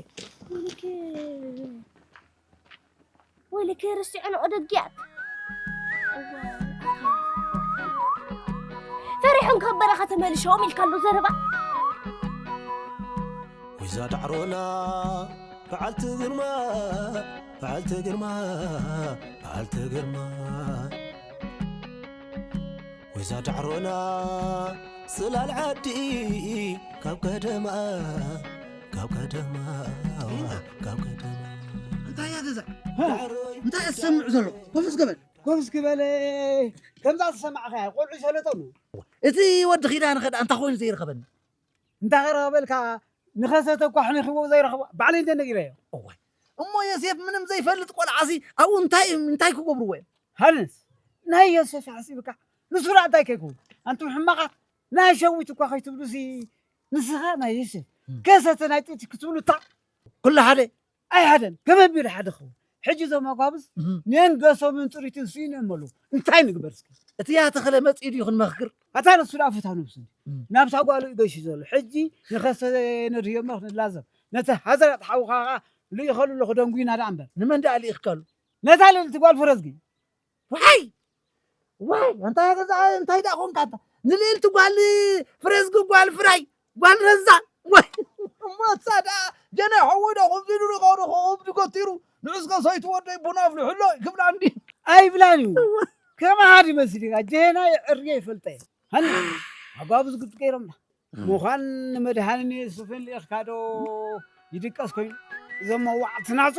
ወይለከ ረሲዐንኦ ደጊያት። ፈሪሖም ካብ በረኻ ተመልሾም ኢልካ ኣሎ ዘረባ። ወይዛ ዳዕሮና በዓልቲ ግርማ በዓልቲ ግርማ በዓልቲ ግርማ ወይዛ ዳዕሮና ጽላል ዓዲ ካብ ቀደማ ካብ ቀደማ ካብ ቀደማ እንታይ እያ ገዛ? እንታይ እያ ትሰምዕ ዘሎ? ኮፍስ ገበል። ኮፍስ ክበለ ከምዛ ዝሰማዕኻያ ቆልዑ ይሰለጠሉ። እቲ ወዲ ኺዳነ ኸ ደኣ እንታይ ኮይኑ ዘይረኸበኒ? እንታይ ከረኸበልካ? ንኸሰተ እኳ ሕኒኽዎ ዘይረኸቦ ባዕለይ እንደ ነጊረዮ። እዋይ እሞ ዮሴፍ ምንም ዘይፈልጥ ቆልዓሲ ኣብኡ እንታይ እንታይ ክገብርዎ እዮም? ሃንስ ናይ ዮሴፍ ሓሲብካ ንሱ ደኣ እንታይ ከይከውን? ኣንቱም ሕማቓት ናይ ሸዊት እኳ ከይትብሉሲ ንስኻ ናይ ዮሴፍ እም። ከሰተ ናይ ጥይቲ ክትብሉ እታ ኩሉ ሓደ ኣይሓደን ገበብ ኢሉ ሓደ ኸውን። ሕጂ እዞም ኣጓብዝ እም። ነን ገሶምን ጥሪትን ስኢኖም ኣለዉ። እንታይ ንግበር እስኪ? እቲ ያተኸለ መጺኡ ድዩ ክንመኽክር? ኣታ ንሱ ደኣ ፈታዊ ነብሱ እንዲ። እም። ናብታ ጓሉ እዩ ገይሹ ዘሎ። ሕጂ ንኸሰተ ነድህዮ እሞ ክንላዘብ። ነቲ ሃዘራጥ ሓውኻ ኸኣ ልኢኸሉ ኣለኹ ደንጉይና ደኣ እምበር። ንመን ደኣ ልኢኽካሉ? ነታ ልእልቲ ጓል ፍረዝጊ። ዋይ! ዋይ! ኣንታ ገዛ እንታይ ደኣ ኾንካ ኣንታ? ንልእልቲ ጓል ፍረዝጊ ጓል ፍራይ ጓል ረዛ። ዋይ! እሞ እሳ ደኣ ጀነ ሐወ ዶ ኹብዚ ዱሩ ኸሩ ኹብዚ ጎቲሩ ንዑስ ከሰይቱ ወደይ ቡና ኣፍልሑሎ ክብላ እንዲ። ኣይብላን እዩ። ከመ ሃዲ መሲልካ ጀና የዕርየ ይፈልጠ። ሃኒ ኣጓብዝ ግድ ገይሮምና። ምዃን ንመድሃኒን የሱስን ልኢኽካ ዶ ይድቀስ ኮይኑ? እዞም መዋዕቲ ናጹ።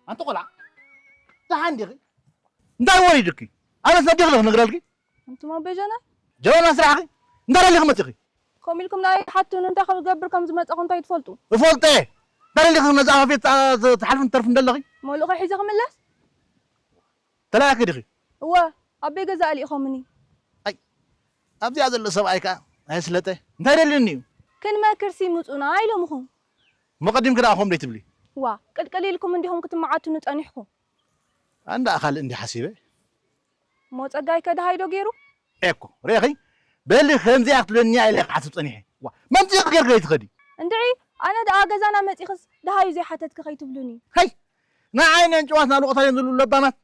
ኣንተ ቆልዓ፣ ደሓን ዲኺ? እንታይ ወሪድኪ? ኣነስ ነዲኺ ዶ ክነግረልኪ? ኣንቱም ኣቦይ ጀናይ? ጀበና ስራሕኺ? እንታይ ደሊኺ መጺኺ? ከምኡ ኢልኩም ንዓይ ትሓቱኒ፣ እንታይ ክገብር ከም ዝመጸኹ እንታይ ትፈልጡ? እፈልጦ እየ። እንታይ ደሊኺ ነዚ ኣፋፌት ትሓልፍን ትተርፍን ደለኺ? መሉእኸ ሒዘ ክምለስ? ተላኢኺ ዲኺ? እወ፣ ኣቦይ ገዛ ኣልኢኾምኒ። ኣይ፣ ኣብዚኣ ዘሎ ሰብኣይ ከኣ ኣየስለጠ። እንታይ ደልዩኒ እዩ? ክንመክርሲ ምጹና ኢሎምኹም። እሞ ቀዲምኪ ደኣ ከምኡ ደይትብሊ? ዋ፣ ቅልቅል ኢልኩም እንዲኹም ክትመዓቱኒ ጸኒሕኩም። ኣንዳ ካልእ እንዲ ሓሲበ። እሞ ጸጋይ ከ ደሃይ ዶ ገይሩ? ኤኮ፣ ርኢኺ? በሊ ከምዚኣ ክትብለኒ እያ ኢለ ክሓስብ ጸኒሐ። ዋ፣ መምጺእኺ ጌርኪ ከይትኸዲ። እንድዒ፣ ኣነ ደኣ ገዛና መጺኽስ ደሃዩ ዘይሓተትኪ ከይትብሉኒ። ሀይ! ንዓይ ነን ጭዋት ናብ ልቑታን ዝብሉ ለባማት።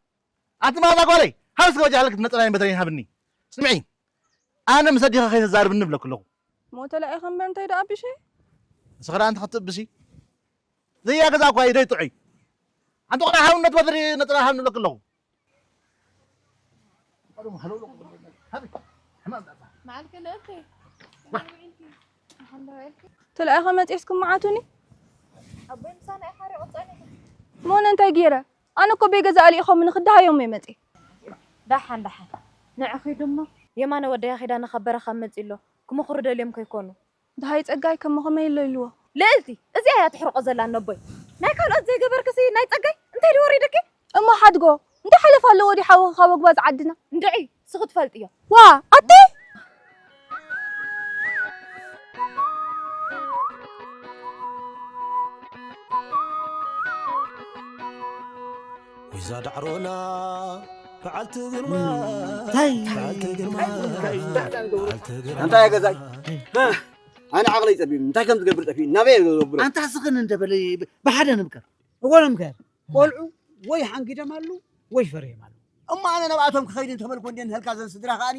ኣቲ ማዛ ጓለይ፣ ሃብ እስከ ወጃ ሃለክ ነጸላይን በትረይን ሃብኒ። ስምዒ፣ ኣነ ምስ ኣዲኻ ከይተዛርብኒ እብለኪ ኣለኹ። እሞ ተላኢኸ እምበር እንታይ ደኣ ኣቢሸ? ንስኺ ደኣ እንተ ክትጥብሲ። ዘይያ ገዛ እኳ እዩ ደይጥዑይ። ሓንቲ ቆልዓ ሃብነት በትሪ ነጸላ ሃብኒ እብለኪ ኣለኹ። መዓልከ ልእልቲ። ተላኢኸ መጺእስ ክመዓቱኒ? ኣቦይ ምሳና ኢኻ ሪቑ ጸኒሑ። እሞ ኣነ እንታይ ገይረ? ኣነ እኮ በይ ገዛ ኣልኢኾምኒ ክደሃዮም እየ መጺእ። ደሓን ደሓን። ንዕኺ ድሞ የማነ ወደይ ኣኺዳ ንኸበረኻ መጺእ ኣሎ። ክመኽሩ ደልዮም ከይኮኑ። ደሃይ ጸጋይ ከሞ ከመይ ኣሎ ኢልዎ? ልእልቲ፣ እዚኣ እያ ትሕርቆ ዘላ ነቦይ። ናይ ካልኦት ዘይገበርክሲ ናይ ጸጋይ እንታይ ድወሪድኪ? እሞ ሓድጎ፣ እንታይ ሓለፋ ኣለዎ ድዩ ሓውኺ ካብ ኣጉባዝ ዓድና? እንድዒ፣ ስኺ ትፈልጥዮ። ዋ፣ ኣቲ! ወይዛ ዳዕሮና በዓልቲ ግርማ፣ እንታይ? በዓልቲ ግርማ፣ እንታይ? በዓልቲ ግርማ። እንታይ ገዛይ? ኣነ ዓቕለይ ጸቢብኒ፣ እንታይ ከም ዝገብር ጠፊእኒ፣ ናበይ እየ ዝገብሮ? ኣንታ ስኽን እንደ በለ ብሓደ ንምከር። እወ ንምከር። ቆልዑ ወይ ሓንጊዶም ኣሉ፣ ወይ ፈርዮም ኣሉ። እሞ ኣነ ናብኣቶም ክኸይድ እንተበልኩ እንዴ ንህልካ ዘን ስድራ ከኣኒ፣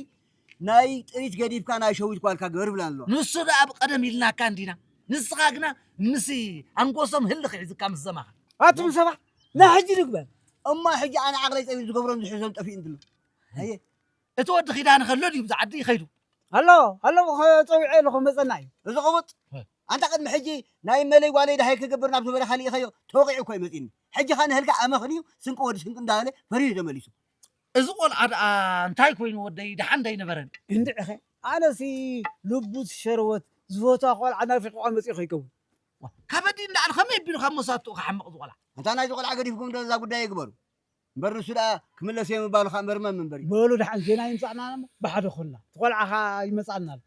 ናይ ጥሪት ገዲፍካ ናይ ሸዊት ጓልካ ግበር ብላ ኣሎ። ንሱ ደኣ ብቐደም ኢልናካ እንዲና። ንስኻ ግና ምስ ኣንጎሶም ህልኽ ሒዝካ ምስ ዘማኻ። ኣቱም ሰባት፣ ናይ ሕጂ ንግበር። እሞ ሕጂ ኣነ ዓቕለይ ጸቢብ ዝገብሮም ዝሕዞም ጠፊኡ እንድሎ። ኣየ። እቲ ወዲ ኪዳነ ከሎ ድዩ ብዚ ዓዲ ይኸይዱ? ኣሎ፣ ኣሎ፣ ጸዊዐ ኣለኹ፣ መጸና እዩ። እዚ ቅቡጥ። እ። ኣንታ ቅድሚ ሕጂ ናይ መለይ ጓለይ ደሃይ ክገብር ናብቲ በረኻ ልኢኸዮ፣ ተወቒዑ እኮ እዩ መጺኒ። ሕጂ ኸኣ ንህልካ ኣመኽንዩ ስንቂ ወዲ ስንቂ እንዳበለ ፈሪሁ ተመሊሱ። እዚ ቆልዓ ደኣ እንታይ ኮይኑ ወደይ፣ ደሓን እንዳይነበረን? እንድዒኸ፣ ኣነሲ ልቡት ሸርወት ዝፈትዋ ቆልዓ ናፊቕዋ መጺኡ ከይከውን። ዋ፣ ካብ ኣዲኡ ንላዕሊ ከመይ ኣቢሉ ካብ መሳትኡ ክሓምቕ እዚ ቆልዓ? ኣንታ ናይዚ ቆልዓ ገዲፍኩም ዶ እዛ ጉዳይ ይግበሩ። እምበር ንሱ ደኣ ክምለስ እየ ምባሉ ኸኣ መርመም እምበር እዩ። በሉ ደሓን ዜና ይምጻእና እሞ ብሓደ ኮንና። እቲ ቆልዓ ኸኣ ይመጻና ኣሎ።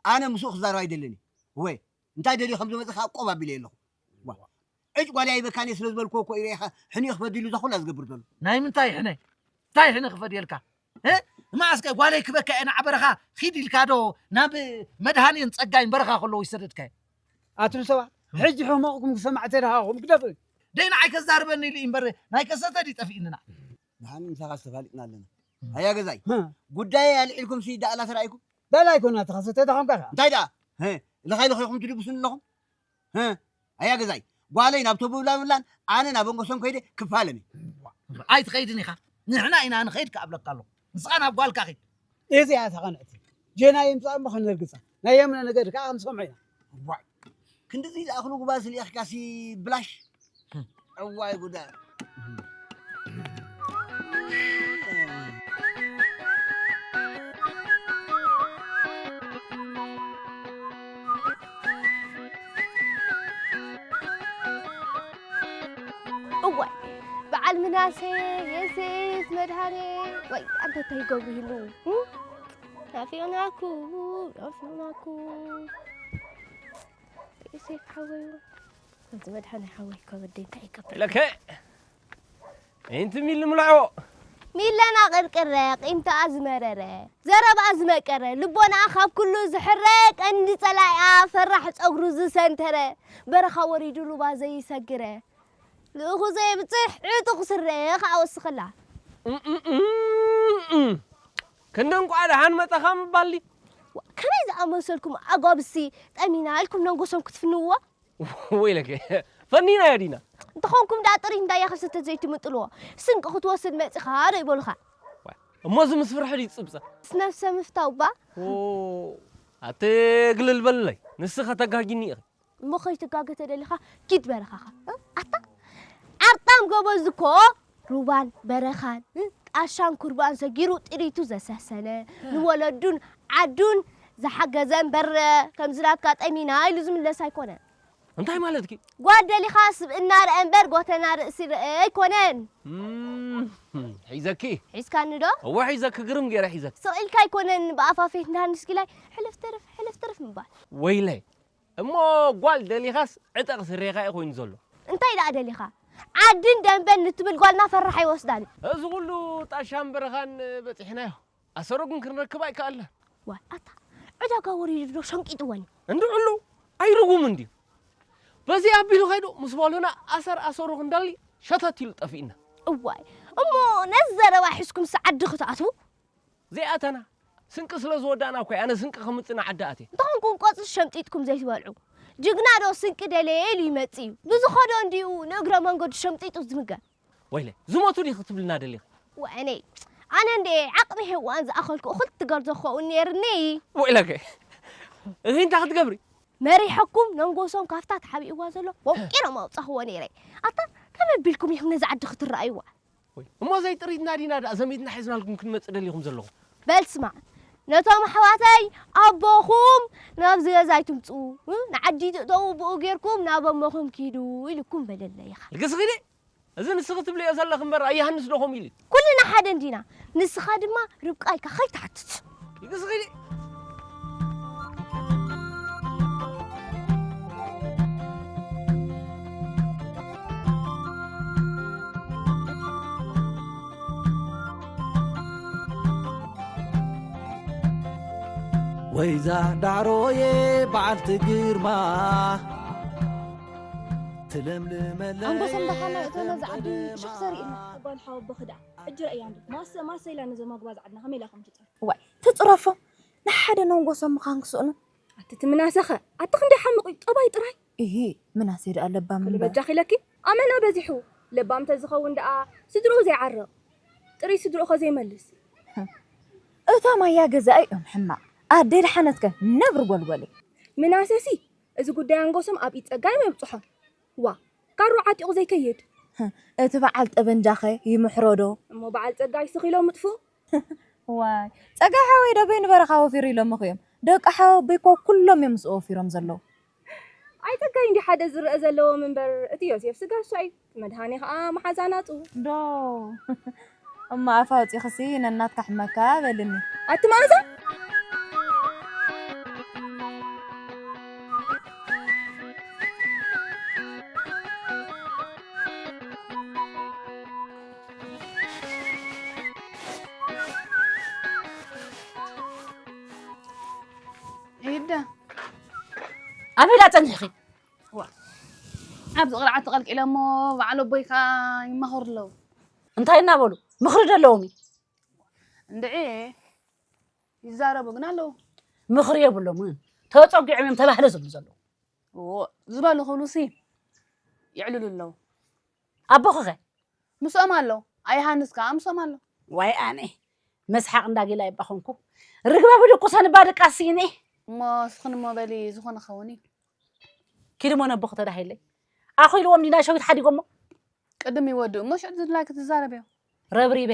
ኣነ ምስኡ ክዛረብ ኣይደልን እየ። ወይ፣ እንታይ ደልዩ ከም ዝመጸ ኸኣ ቆብ ኣቢለ ኣለኹ። ዋ፣ ዕጭ ጓል ኣይበካን እየ ስለ ዝበልኩዎ እኮ እዩ ርኢኻ ሕንዮ ክፈድየሉ እዛ ኹላ ዝገብር ዘሎ። ናይ ምንታይ ሕነ? እንታይ ሕነ ክፈድየልካ? እ? መዓስከ ጓለይ ክበካ እየ ንዓ በረኻ ኺድ ኢልካ ዶ ናብ መድሃኔን ጸጋይን በረኻ ከለዉ ይሰደድካዮ? ኣቱም ሰባት፣ ሕጂ ሕመቕኩም ክሰማዕ ተደሃኹም ግደፉ። ደይ ንዓይ ከዛርበኒ ኢሉ እዩ እምበር ናይ ከሰተ ድዩ ጠፊእንና? ንሓን ምሳኻ ዝተፋሊጥና ኣለና። ኣያ ገዛይ፣ እ። ጉዳየይ ኣልዒልኩም ሲ ደኣ ላተራእይኩም? ደላይ ኮና ተኸሰተ ተኾንካ ኸ? እንታይ ደኣ? እ፣ ለኻይ ለኺኹም ትድብሱኒ ኣለኹም? እ፣ ኣያ ገዛይ፣ ጓለይ ናብ ተቡብላ ብላን ኣነ ናብ ኣንጎሶም ከይደ ክፋለም እየ። ኣይትኸይድን ኢኻ። ንሕና ኢና ንኸይድ ክኣብለካ ኣለኹ። ንስኻ ናብ ጓልካ ኺድ። እዚኣ እታ ቐንዕቲ። ጀና ይምጻእ እሞ ክንርግጻ። ናይ የምነ ነገር ከኣ ክንሰምዖ ኢና። ዋይ። ክንድዚ ዝኣኽሉ ጉባዝ ልኢኽካሲ ብላሽ። እዋይ ጉዳ። እዋይ፣ ናሴ የሴስ መድሃኔ ወይ ኣንተ እንታይ ይገብሩ ይህሉ ናፊቕናኩ ናፊቕናኩ የሴፍ ሓወይ እቲ መድሃኔ ሓወይ ከበደ እንታይ ይገብር ኢለከ እንቲ ሚሊ ምልዕቦ ሚለና ቅርቅረ ቂምታኣ ዝመረረ ዘረባኣ ዝመቀረ ልቦናኣ ካብ ኩሉ ዝሕረ ቀንዲ ጸላኢኣ ፈራሕ ጸጉሩ ዝሰንተረ በረኻ ወሪዱ ሩባ ዘይሰግረ ልእኹ ዘየብጽሕ ዕጡቕ ስረ ኸኣ ወስኸላ። ክንዲ እንቋዕ ደሓን መጻኻ ምባል ድዩ? ከመይ ዝኣመሰልኩም ኣጓብዝቲ ጠሚና ኢልኩም ነንጎሶም ክትፍንውዋ? ወይለከ ፈኒናዮ ዲና? እንተኾንኩም ደኣ ጥሪት እንዳያ ከሰተት ዘይትምጥልዎ ስንቂ ክትወስድ መጺኻ ዶ ይበሉኻ? እሞ እዚ ምስ ፍርሒ ድዩ ዝጽብጸብ? ምስ ነብሰ ምፍታው እባ። ኣቲ ግልል በልለይ ንስኺ ከተጋጊኒ ኢኺ። እሞ ከይትጋገ ተደሊኻ ኪድ በረኻኻ። ኣታ ዓርጣም ጎበዝ እኮ ሩባን በረኻን ጣሻን ኩርባን ሰጊሩ ጥሪቱ ዘሰሰነ ንወለዱን ዓዱን ዝሓገዘ እምበር ከምዚ ናትካ ጠሚና ኢሉ ዝምለስ ኣይኮነን። እንታይ ማለትኪ? ጓል ደሊኻ ስብእና ርአ እምበር ጎተና ርእሲ ርአ ኣይኮነን። እም፣ ሒዘኪ። ሒዝካኒ ዶ? እወ ሒዘኪ፣ ግርም ገይረ ሒዘኪ። ስቕ ኢልካ ኣይኮነን ብኣፋፌት እንዳሃንስ ጊላይ ሕልፍ ትርፍ ሕልፍ ትርፍ ምባል። ወይለይ እሞ ጓል ደሊኻስ ዕጠቕ ስሬኻ እዩ ኮይኑ ዘሎ። እንታይ ደኣ ደሊኻ? ዓድን ደንበን ንትብል ጓልና ፈራሕ ኣይወስዳን እዩ። እዚ ኩሉ ጣሻን በረኻን በጺሕናዮ ኣሰሮ ግን ክንረክብ ኣይከኣልናን። ዋይ ኣታ ዕዳጋ ወሪዱ ዶ ሸንቂጥወን እዩ? እንድዕሉ ኣይርጉም እንድዩ። በዚ ኣቢሉ ከይዱ ምስ በሉና ኣሰር ኣሰሩ ክንደሊ ሸተት ኢሉ ጠፊእና። እዋይ እሞ ነዚ ዘረባ ሒዝኩምስ ዓዲ ክትኣትዉ? ዘይኣተና ስንቂ ስለ ዝወዳእና እኮ ኣነ ስንቂ ከምጽእ ንዓዲ ኣትየ። እንተኾንኩም ቆጽሊ ሸምጢጥኩም ዘይትበልዑ። ጅግና ዶ ስንቂ ደለየ ኢሉ ይመጽእ እዩ። ብዝኸዶ እንድዩ ንእግረ መንገዱ ሸምጢጡ ዝምገብ። ወይለ ዝሞቱ ዲኺ ክትብልና ደሊኺ? ወይነይ ኣነ እንድየ ዓቕሚ ሄዋን ዝኣኸልኩ እኹል ትገርዞ ክኸውን ነይርኒ። ወይለከ እኺ እንታይ ክትገብሪ? መሪሐኩም ነንጎሶም ካፍታ ተሓቢእዋ ዘሎ ወቂሮም ኣውጻኽዎ ነይረ። ኣታ ከመይ ኣቢልኩም ኢኹም ነዛ ዓዲ ክትረኣይዋ? ወይ እሞ ዘይጥሪትና ዲና ደኣ ዘሚትና ሒዝናልኩም ክንመጽእ ደሊኹም ዘለኹም? በል ስማዕ ነቶም ኣሕዋተይ ኣቦኹም ናብዚ ገዛ ኣይትምጽኡ ንዓዲ ትእተዉ ብኡ ጌርኩም ናብ ኣሞኹም ኪዱ ኢልኩም በለለይ ኢኻ። ልግስ ኺዲ እዚ ንስኺ ትብልዮ ዘለኺ እምበር ኣያሃንስ ዶ ከምኡ ኢሉ? ኩልና ሓደ እንዲና ንስኻ ድማ ርብቃ ኢልካ ኸይትሓትት። ልግስ ኺዲ ወይዛ ዳዕሮየ በዓልቲ ግርማ ትለምልመለይ ኣንጎሶም ደሓና እቶ ነዚ ዓዲ ሽሕ ዘሪእና ጓል ሓወቦኺ ደኣ ሕጂ ረእያ እንዶ ማሰ ማሰ ኢላ ነዞም ኣጉባዝ ዓድና ከመይ ኢላ ከም ትፅርፎ ዋይ ትፅረፎም ንሓደ ነንጎሶም ምዃን ክስእኑ ኣቲ ትምናሰኸ ኣቲ ክንደይ ሓምቕ እዩ ጠባይ ጥራይ እሂ ምናሴ ደኣ ለባም ኩሉ እምበር በጃኺ ኢለኪ ኣመና በዚሑ ለባም ተዝኸውን ደኣ ስድርኡ ዘይዓርቕ ጥርይ ስድርኡ ኸ ዘይመልስ እቶም ኣያ ገዛኢ እዮም ሕማቕ ኣደይ ደሓነትከ ነብሪ ጎልጎለይ ምናሴሲ እዚ ጉዳይ ኣንጎሶም ኣብ ኢድ ጸጋይ የብጽሖ ዋ ካሮ ዓጢቑ ዘይከይድ እቲ በዓል ጠበንጃኸ ይምሕሮ ዶ እሞ በዓል ጸጋይ ስኺሎ ምጥፉእ ዋይ ጸጋይ ሓወይ ዶ በይኑ በረኻ ወፊሩ ኢሎምኺ እዮም ደቂ ሓወቦይ እኮ ኩሎም እዮም ምስኡ ወፊሮም ዘለዉ ኣይጸጋይ እንዲ ሓደ ዝረአ ዘለዎም እምበር እቲ ዮሴፍ ስጋ እሱ እዩ መድሃኔ ኸኣ መሓዛ ናጹ ዶ እሞ ኣፋ ኣውጺኽሲ ነናትካ ሕመካ በልኒ ኣቲ መኣዛ ዒዳ ኣበይ ዳ ጸኒሕኺ? ዋ ኣብዚ ቕርዓት ተቐልቂለ እሞ በዓል ኣቦይ ከኣ ይማኸሩ ኣለዉ። እንታይ እናበሉ? ምኽሪ ዶ ኣለዎም እዩ? እንድዒ ይዛረቡ ግን ኣለዉ። ምኽሪ የብሎምን። ተጸጊዖም እዮም ተባህለ ዝብሉ ዘለዉ። እዎ ዝበሉ ክብሉሲ የዕልሉ ኣለዉ። ኣቦኺኸ? ምስኦም ኣሎ። ኣይ ሃንስ ከኣ ምስኦም ኣሎ። ዋይ ኣነ መስሓቕ እንዳ ጊላ ይባ ኾንኩ። ርግበ ብድቁሰ ንባ ድቃስ ስኢነ። እሞ እስኽን እሞ በሊ ዝኾነ ኸውን እዩ። ኪድ እሞ ነቦኺ ተዳሂለይ። ኣኹ ኢልዎም ዲና ሸዊት ሓዲጎሞ። ቅድም ይወድኡ እሞ ሽዑ ዝድላኪ ትዛረብዮ። ረብሪበ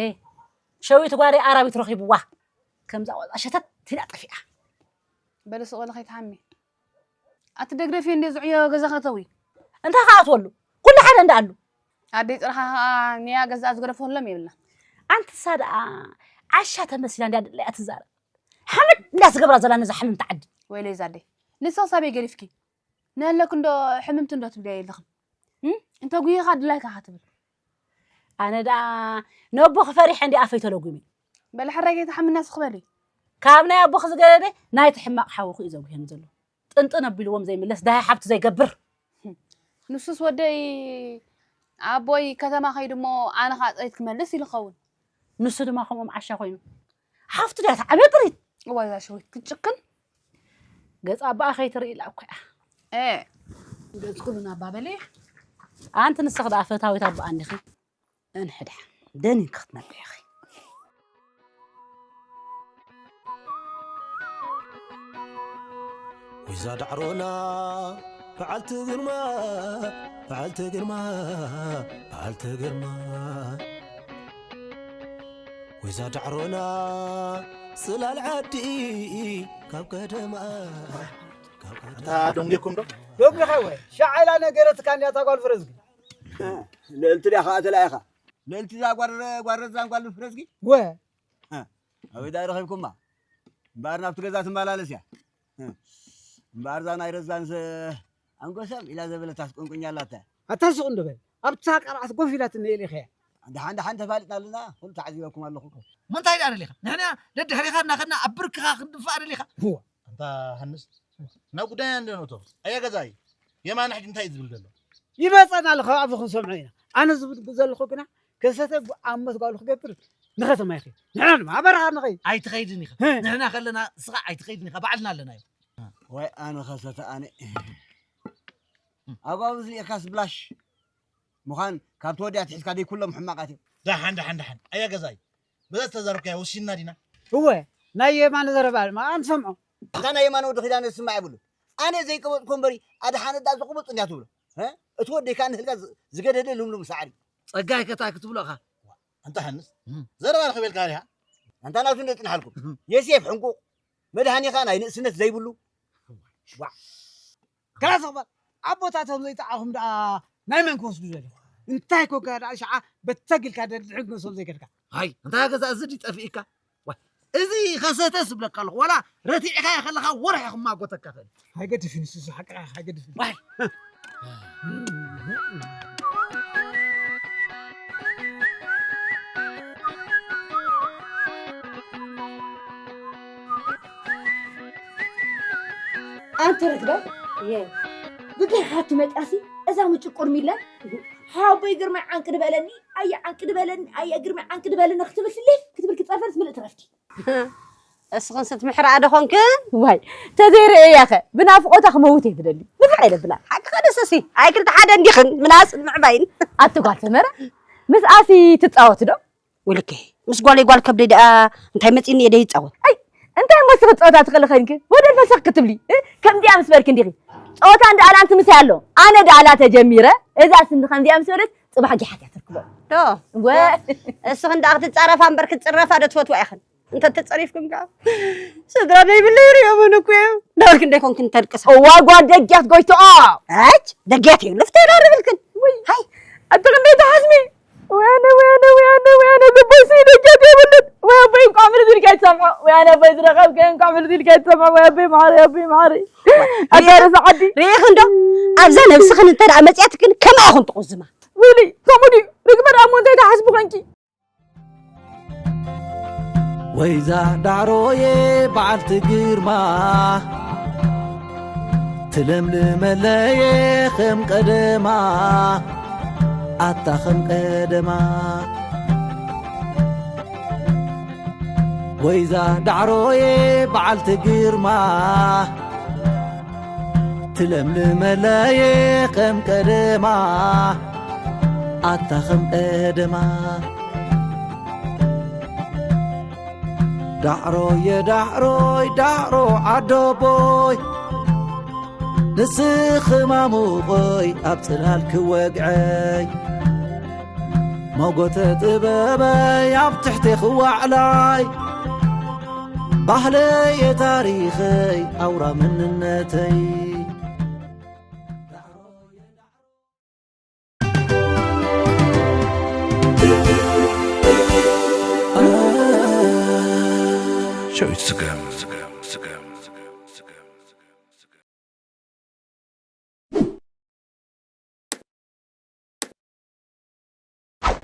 ሸዊት ጓለይ ኣራዊት ረኺብዋ። ከምዛ ቆልዓ ሸተት ኢላ ጠፊኣ። በሊ ስቕ በሊ ከይትሓሚ። ኣቲ ደግደፊ እንዴ ዝዕዮ ገዛ ከተዊ። እንታይ ከኣትወሉ? ኩሉ ሓደ እንዳኣሉ። ኣደይ ጥርሓ ኸኣ ኒያ ገዛኣ ዝገደፈሎም የብላን። ኣንቲ እሳ ደኣ ዓሻ ተመሲላ እንድያ ድላያ ትዛረብ። ሓመድ እንድያ ዝገብራ ዘላ ነዛ ሕምምቲ ዓዲ። ወይለይ ዛደይ፣ ንስኺ ሳበይ ገዲፍኪ? ንህለክ እንዶ ሕምምቲ እንዶ ትብልያ የለኽን። እም? እንተ ጉሂኻ ድላይካ ኢኻ ትብል። ኣነ ደኣ ነቦኺ ፈሪሐ እንዲ ኣፈይ ተለጉመ። በሊ ሕራይ ከይትሓምና ስኽ በሊ። ካብ ናይ ኣቦኺ ዝገደደ ናይቲ ሕማቕ ሓውኺ እዩ ዘጉህየኒ ዘሎ። ጥንጥን ኣቢልዎም ዘይምለስ ደሃይ ሓብቲ ዘይገብር። ንሱስ ወደይ ኣቦይ ከተማ ከይዱ እሞ ኣነ ኸኣ ጥሪት ክመልስ ኢሉ ኸውን። ንሱ ድማ ከምኦም ዓሻ ኮይኑ። ሓፍቱ ድያ ትዓብዮ ጥሪት። እዋይ እዛ ሸዊት ክትጭክን። ገጽ ኣባኣ ከይትርኢ ኢላ እኮ እያ። እ። ገጽ ኩሉ ናባ በለ። ኣንቲ ንስኺ ደኣ ፈታዊት ኣባኣ እንዲኺ። እንሕዳ ደኒንኪ ክትነብሪ ኢኺ። ወይዛ ዳዕሮና በዓልቲ ግርማ፣ በዓልቲ ግርማ፣ በዓልቲ ግርማ። ወይዛ ዳዕሮና ጽላል ዓዲ ካብ ቀደማ፣ ካብ ቀደማ። ኣታ ደንጊኹም ዶ? ደንጊኻ ወይ? ሻዕ ኢላ ነገረትካ እንድያ እታ ጓል ፍረዝጊ። ልእልቲ ድያ ኸኣ ተላኢኻ? ልእልቲ እዛ ጓል፣ ጓል ረዛን ጓል ፍረዝጊ? ወ። እ፣ ኣበይ ደኣ ረኺብኩማ? እምበኣር ናብቲ ገዛ ትመላለስ እያ። እ፣ እምበኣር እዛ ናይ ረዛንስ ኣንጎሰም ኢላ ዘበለታስ ቁንቁኛ ኣላታ። ኣታ ስቕ እንዶ በል። ኣብታ ቀርዓት ኮፍ ኢላ ትንኤል ኢኸያ። ደሓን ደሓን ተፋሊጥና ኣለና፣ ኩሉ ተዓዚበኩም ኣለኹ። ምንታይ ደኣ ደሊኻ? ንሕና ደድሕሪኻ እናኸድና ኣብ ብርክኻ ክንድፋእ ደሊኻ? እዋ። ኣንታ ሃንስ፣ ናብ ጉዳይና እንደ ንእቶ። ኣያ ገዛኢ፣ የማነ ሕጂ እንታይ እዩ ዝብል ዘሎ? ይመጸና ኣሎ፣ ካብ ኣፉ ክንሰምዖ ኢና። ኣነ ዝብል ዘለኹ ግና፣ ከሰተ ብ-፣ ኣብ ሞት ጓሉ ክገብር ንኸተማ ይኸይድ። ንሕና ድማ ኣብ በረኻ ንኸይድ። ኣይትኸይድን ኢኻ። ህ። ንሕና ከለና፣ እስኻ ኣይትኸይድን ኢኻ። ባዕልና ኣለናዮ። ወይ ኣነ ከሰተ ኣነ። ኣጓብዝ ሊእካስ ብላሽ ምዃን ካብ ተወዲኣ ትሒዝካ ደይ ኩሎም ሕማቓት እዮም። ደሓን፣ ደሓን፣ ደሓን። ኣያ ገዛኢ፣ በዛ ዝተዛረብካዮ ወሲንና ዲና? እወ፣ ናይ የማነ ዘረባ ድማ ኣንሰምዖ። እታ ናይ የማነ ወዲ ኪዳነ ዝስማዕ የብሉ። ኣነ ዘይቀበጽኩ እምበሪ፣ ኣድሓነ ደኣ ዝቕበጽ እንድያ ትብሎ። እ? እቲ ወደይ ከኣ ንህልጋ ዝ-፣ ዝገደደ ልምሉም ሳዕሪ። ጸጋይ ከታ ክትብሎ ኢኻ። ኣንታ ሃንስ፣ እም። ዘረባ ረኺበልካ ዲኻ? ኣንታ ናቱ እንደ ጽንሓልኩም። እም። የሴፍ ሕንቁቕ፣ መድሃኒ ከኣ ናይ ንእስነት ዘይብሉ። ዋ። ከላስ እባ ኣቦታቶም ዘይጠዓኹም ደኣ ናይ መን ክወስዱ ዘለኹ? እንታይ ኮንካ ደኣ ሸዓ በተግ ኢልካ ደድሕሪ ነሶም ዘይከድካ? ሃይ፣ እንታይ ገዛ እዚ ድዩ ጠፊእካ? ዋ፣ እዚ ከሰተ ዝብለካ ኣለኹ፣ ዋላ ረቲዕካዮ ከለኻ ወርሒ ክማጎተካ ክእል። ኣይገድፍን፣ ንሱ ሓቅኻ ኣይገድፍን። ዋይ። ኣንተ ርግበ፣ እየ። ብገይ ሓቲ መጣሲ፣ እዛ ምጭቁር ሚለን፣ ሓወቦይ ግርማይ ዓንቂ ድበለኒ፣ ኣየ ዓንቂ ድበለኒ፣ ኣየ ግርማይ ዓንቂ ድበለኒ ክትብል ስሊፍ ክትብል ክትጸርፈንስ ምልእቲ ረፍዲ። እስኽን ስትምሕራ ዶ ኾንክን? ዋይ፣ ተዘይርእያኸ፣ ብናፍቖታ ክመውት እየ ትደሊ። ንፍዕ የብላን። ሓቂ ኸደሰሲ፣ ኣይ ክልተ ሓደ እንዲኽን፣ ምናስ ንምዕባይን። ኣቲ ጓል ሰመረ፣ ምስ ኣሲ ትጻወቲ ዶ? ውልከ፣ ምስ ጓለይ ጓል ከብደይ ደኣ እንታይ መጺኒ እየ ደይጻወት? ኣይ፣ እንታይ እሞ ስኺ ጸወታ ትኽእሊ ኸይንኪ? ወደል ፈሰኽ ክትብሊ፣ እ? ከምዚኣ ምስ በልኪ እንዲኺ። ጸወታ እንዳ ኣላንቲ ምሳይ ኣሎ። ኣነ ደኣ ኣላ ተጀሚረ፣ እዛ ስንዲ ከምዚኣ ምስ በለት፣ ጽባሕ ጊሓት እያ ትርክቦ። ዶ? ወ- እስኽን ደኣ ክትጻረፋ እምበር ክትጽረፋ ዶ ትፈትዋ ኢኽን? እንተ ተጸሪፍኩም ከኣ፣ ስድራ ደይብለይ ርእዮምን እኮ እዮም። ነበርክን ደይኮንክን ተልቅሳ። እዋ ጓል ደጊያት ጎይትኦ። ኣች፣ ደጊያት እዩ፣ ልፍተ ዶ ርብልክን? ውይ። ሃይ። ኣቲ ክንደይ ትሓዝኒ? ወያነ፣ ወያነ፣ ወያነ፣ ወያነ፣ ልቦይሲ ደጊያት የብሉን። ወይ ኣቦይ እንቋዕ ምልዚ ኢልካ ይትሰምዖ። ወያነ ኣቦይ ዝረኸብከ እንቋዕ ምልዚ ኢልካ ይትሰምዖ። ወይ ኣቦይ መሓሪ፣ ኣቦይ መሓሪ። ኣታ ርእስኺ ርእሲ ዓዲ። ርእኽን ዶ? ኣብዛ ነብስኽን እንተ ደኣ መጺኣትክን ከምኣ ኹን ትቑዝማ። ውሊ፣ ከምኡ ድዩ? ርግበ ደኣ እሞ እንታይ ትሓስቢ ኮንኪ? ወይዛ ዳዕሮየ በዓልቲ ግርማ፣ ትለምልመለየ ከም ቀደማ፣ ኣታ ከም ቀደማ። ወይዛ ዳዕሮየ በዓልቲ ግርማ፣ ትለምልመለየ ከም ቀደማ፣ ኣታ ከም ቀደማ። ዳዕሮየ ዳዕሮይ ዳዕሮ ዓደቦይ፣ ንስኺ ማሙቐይ ኣብ ጽላል ክወግዐይ፣ መጎተ ጥበበይ ኣብ ትሕቴኺ ዋዕላይ፣ ባህለየ ታሪኸይ ኣውራ መንነተይ። ሸዊት ስገም።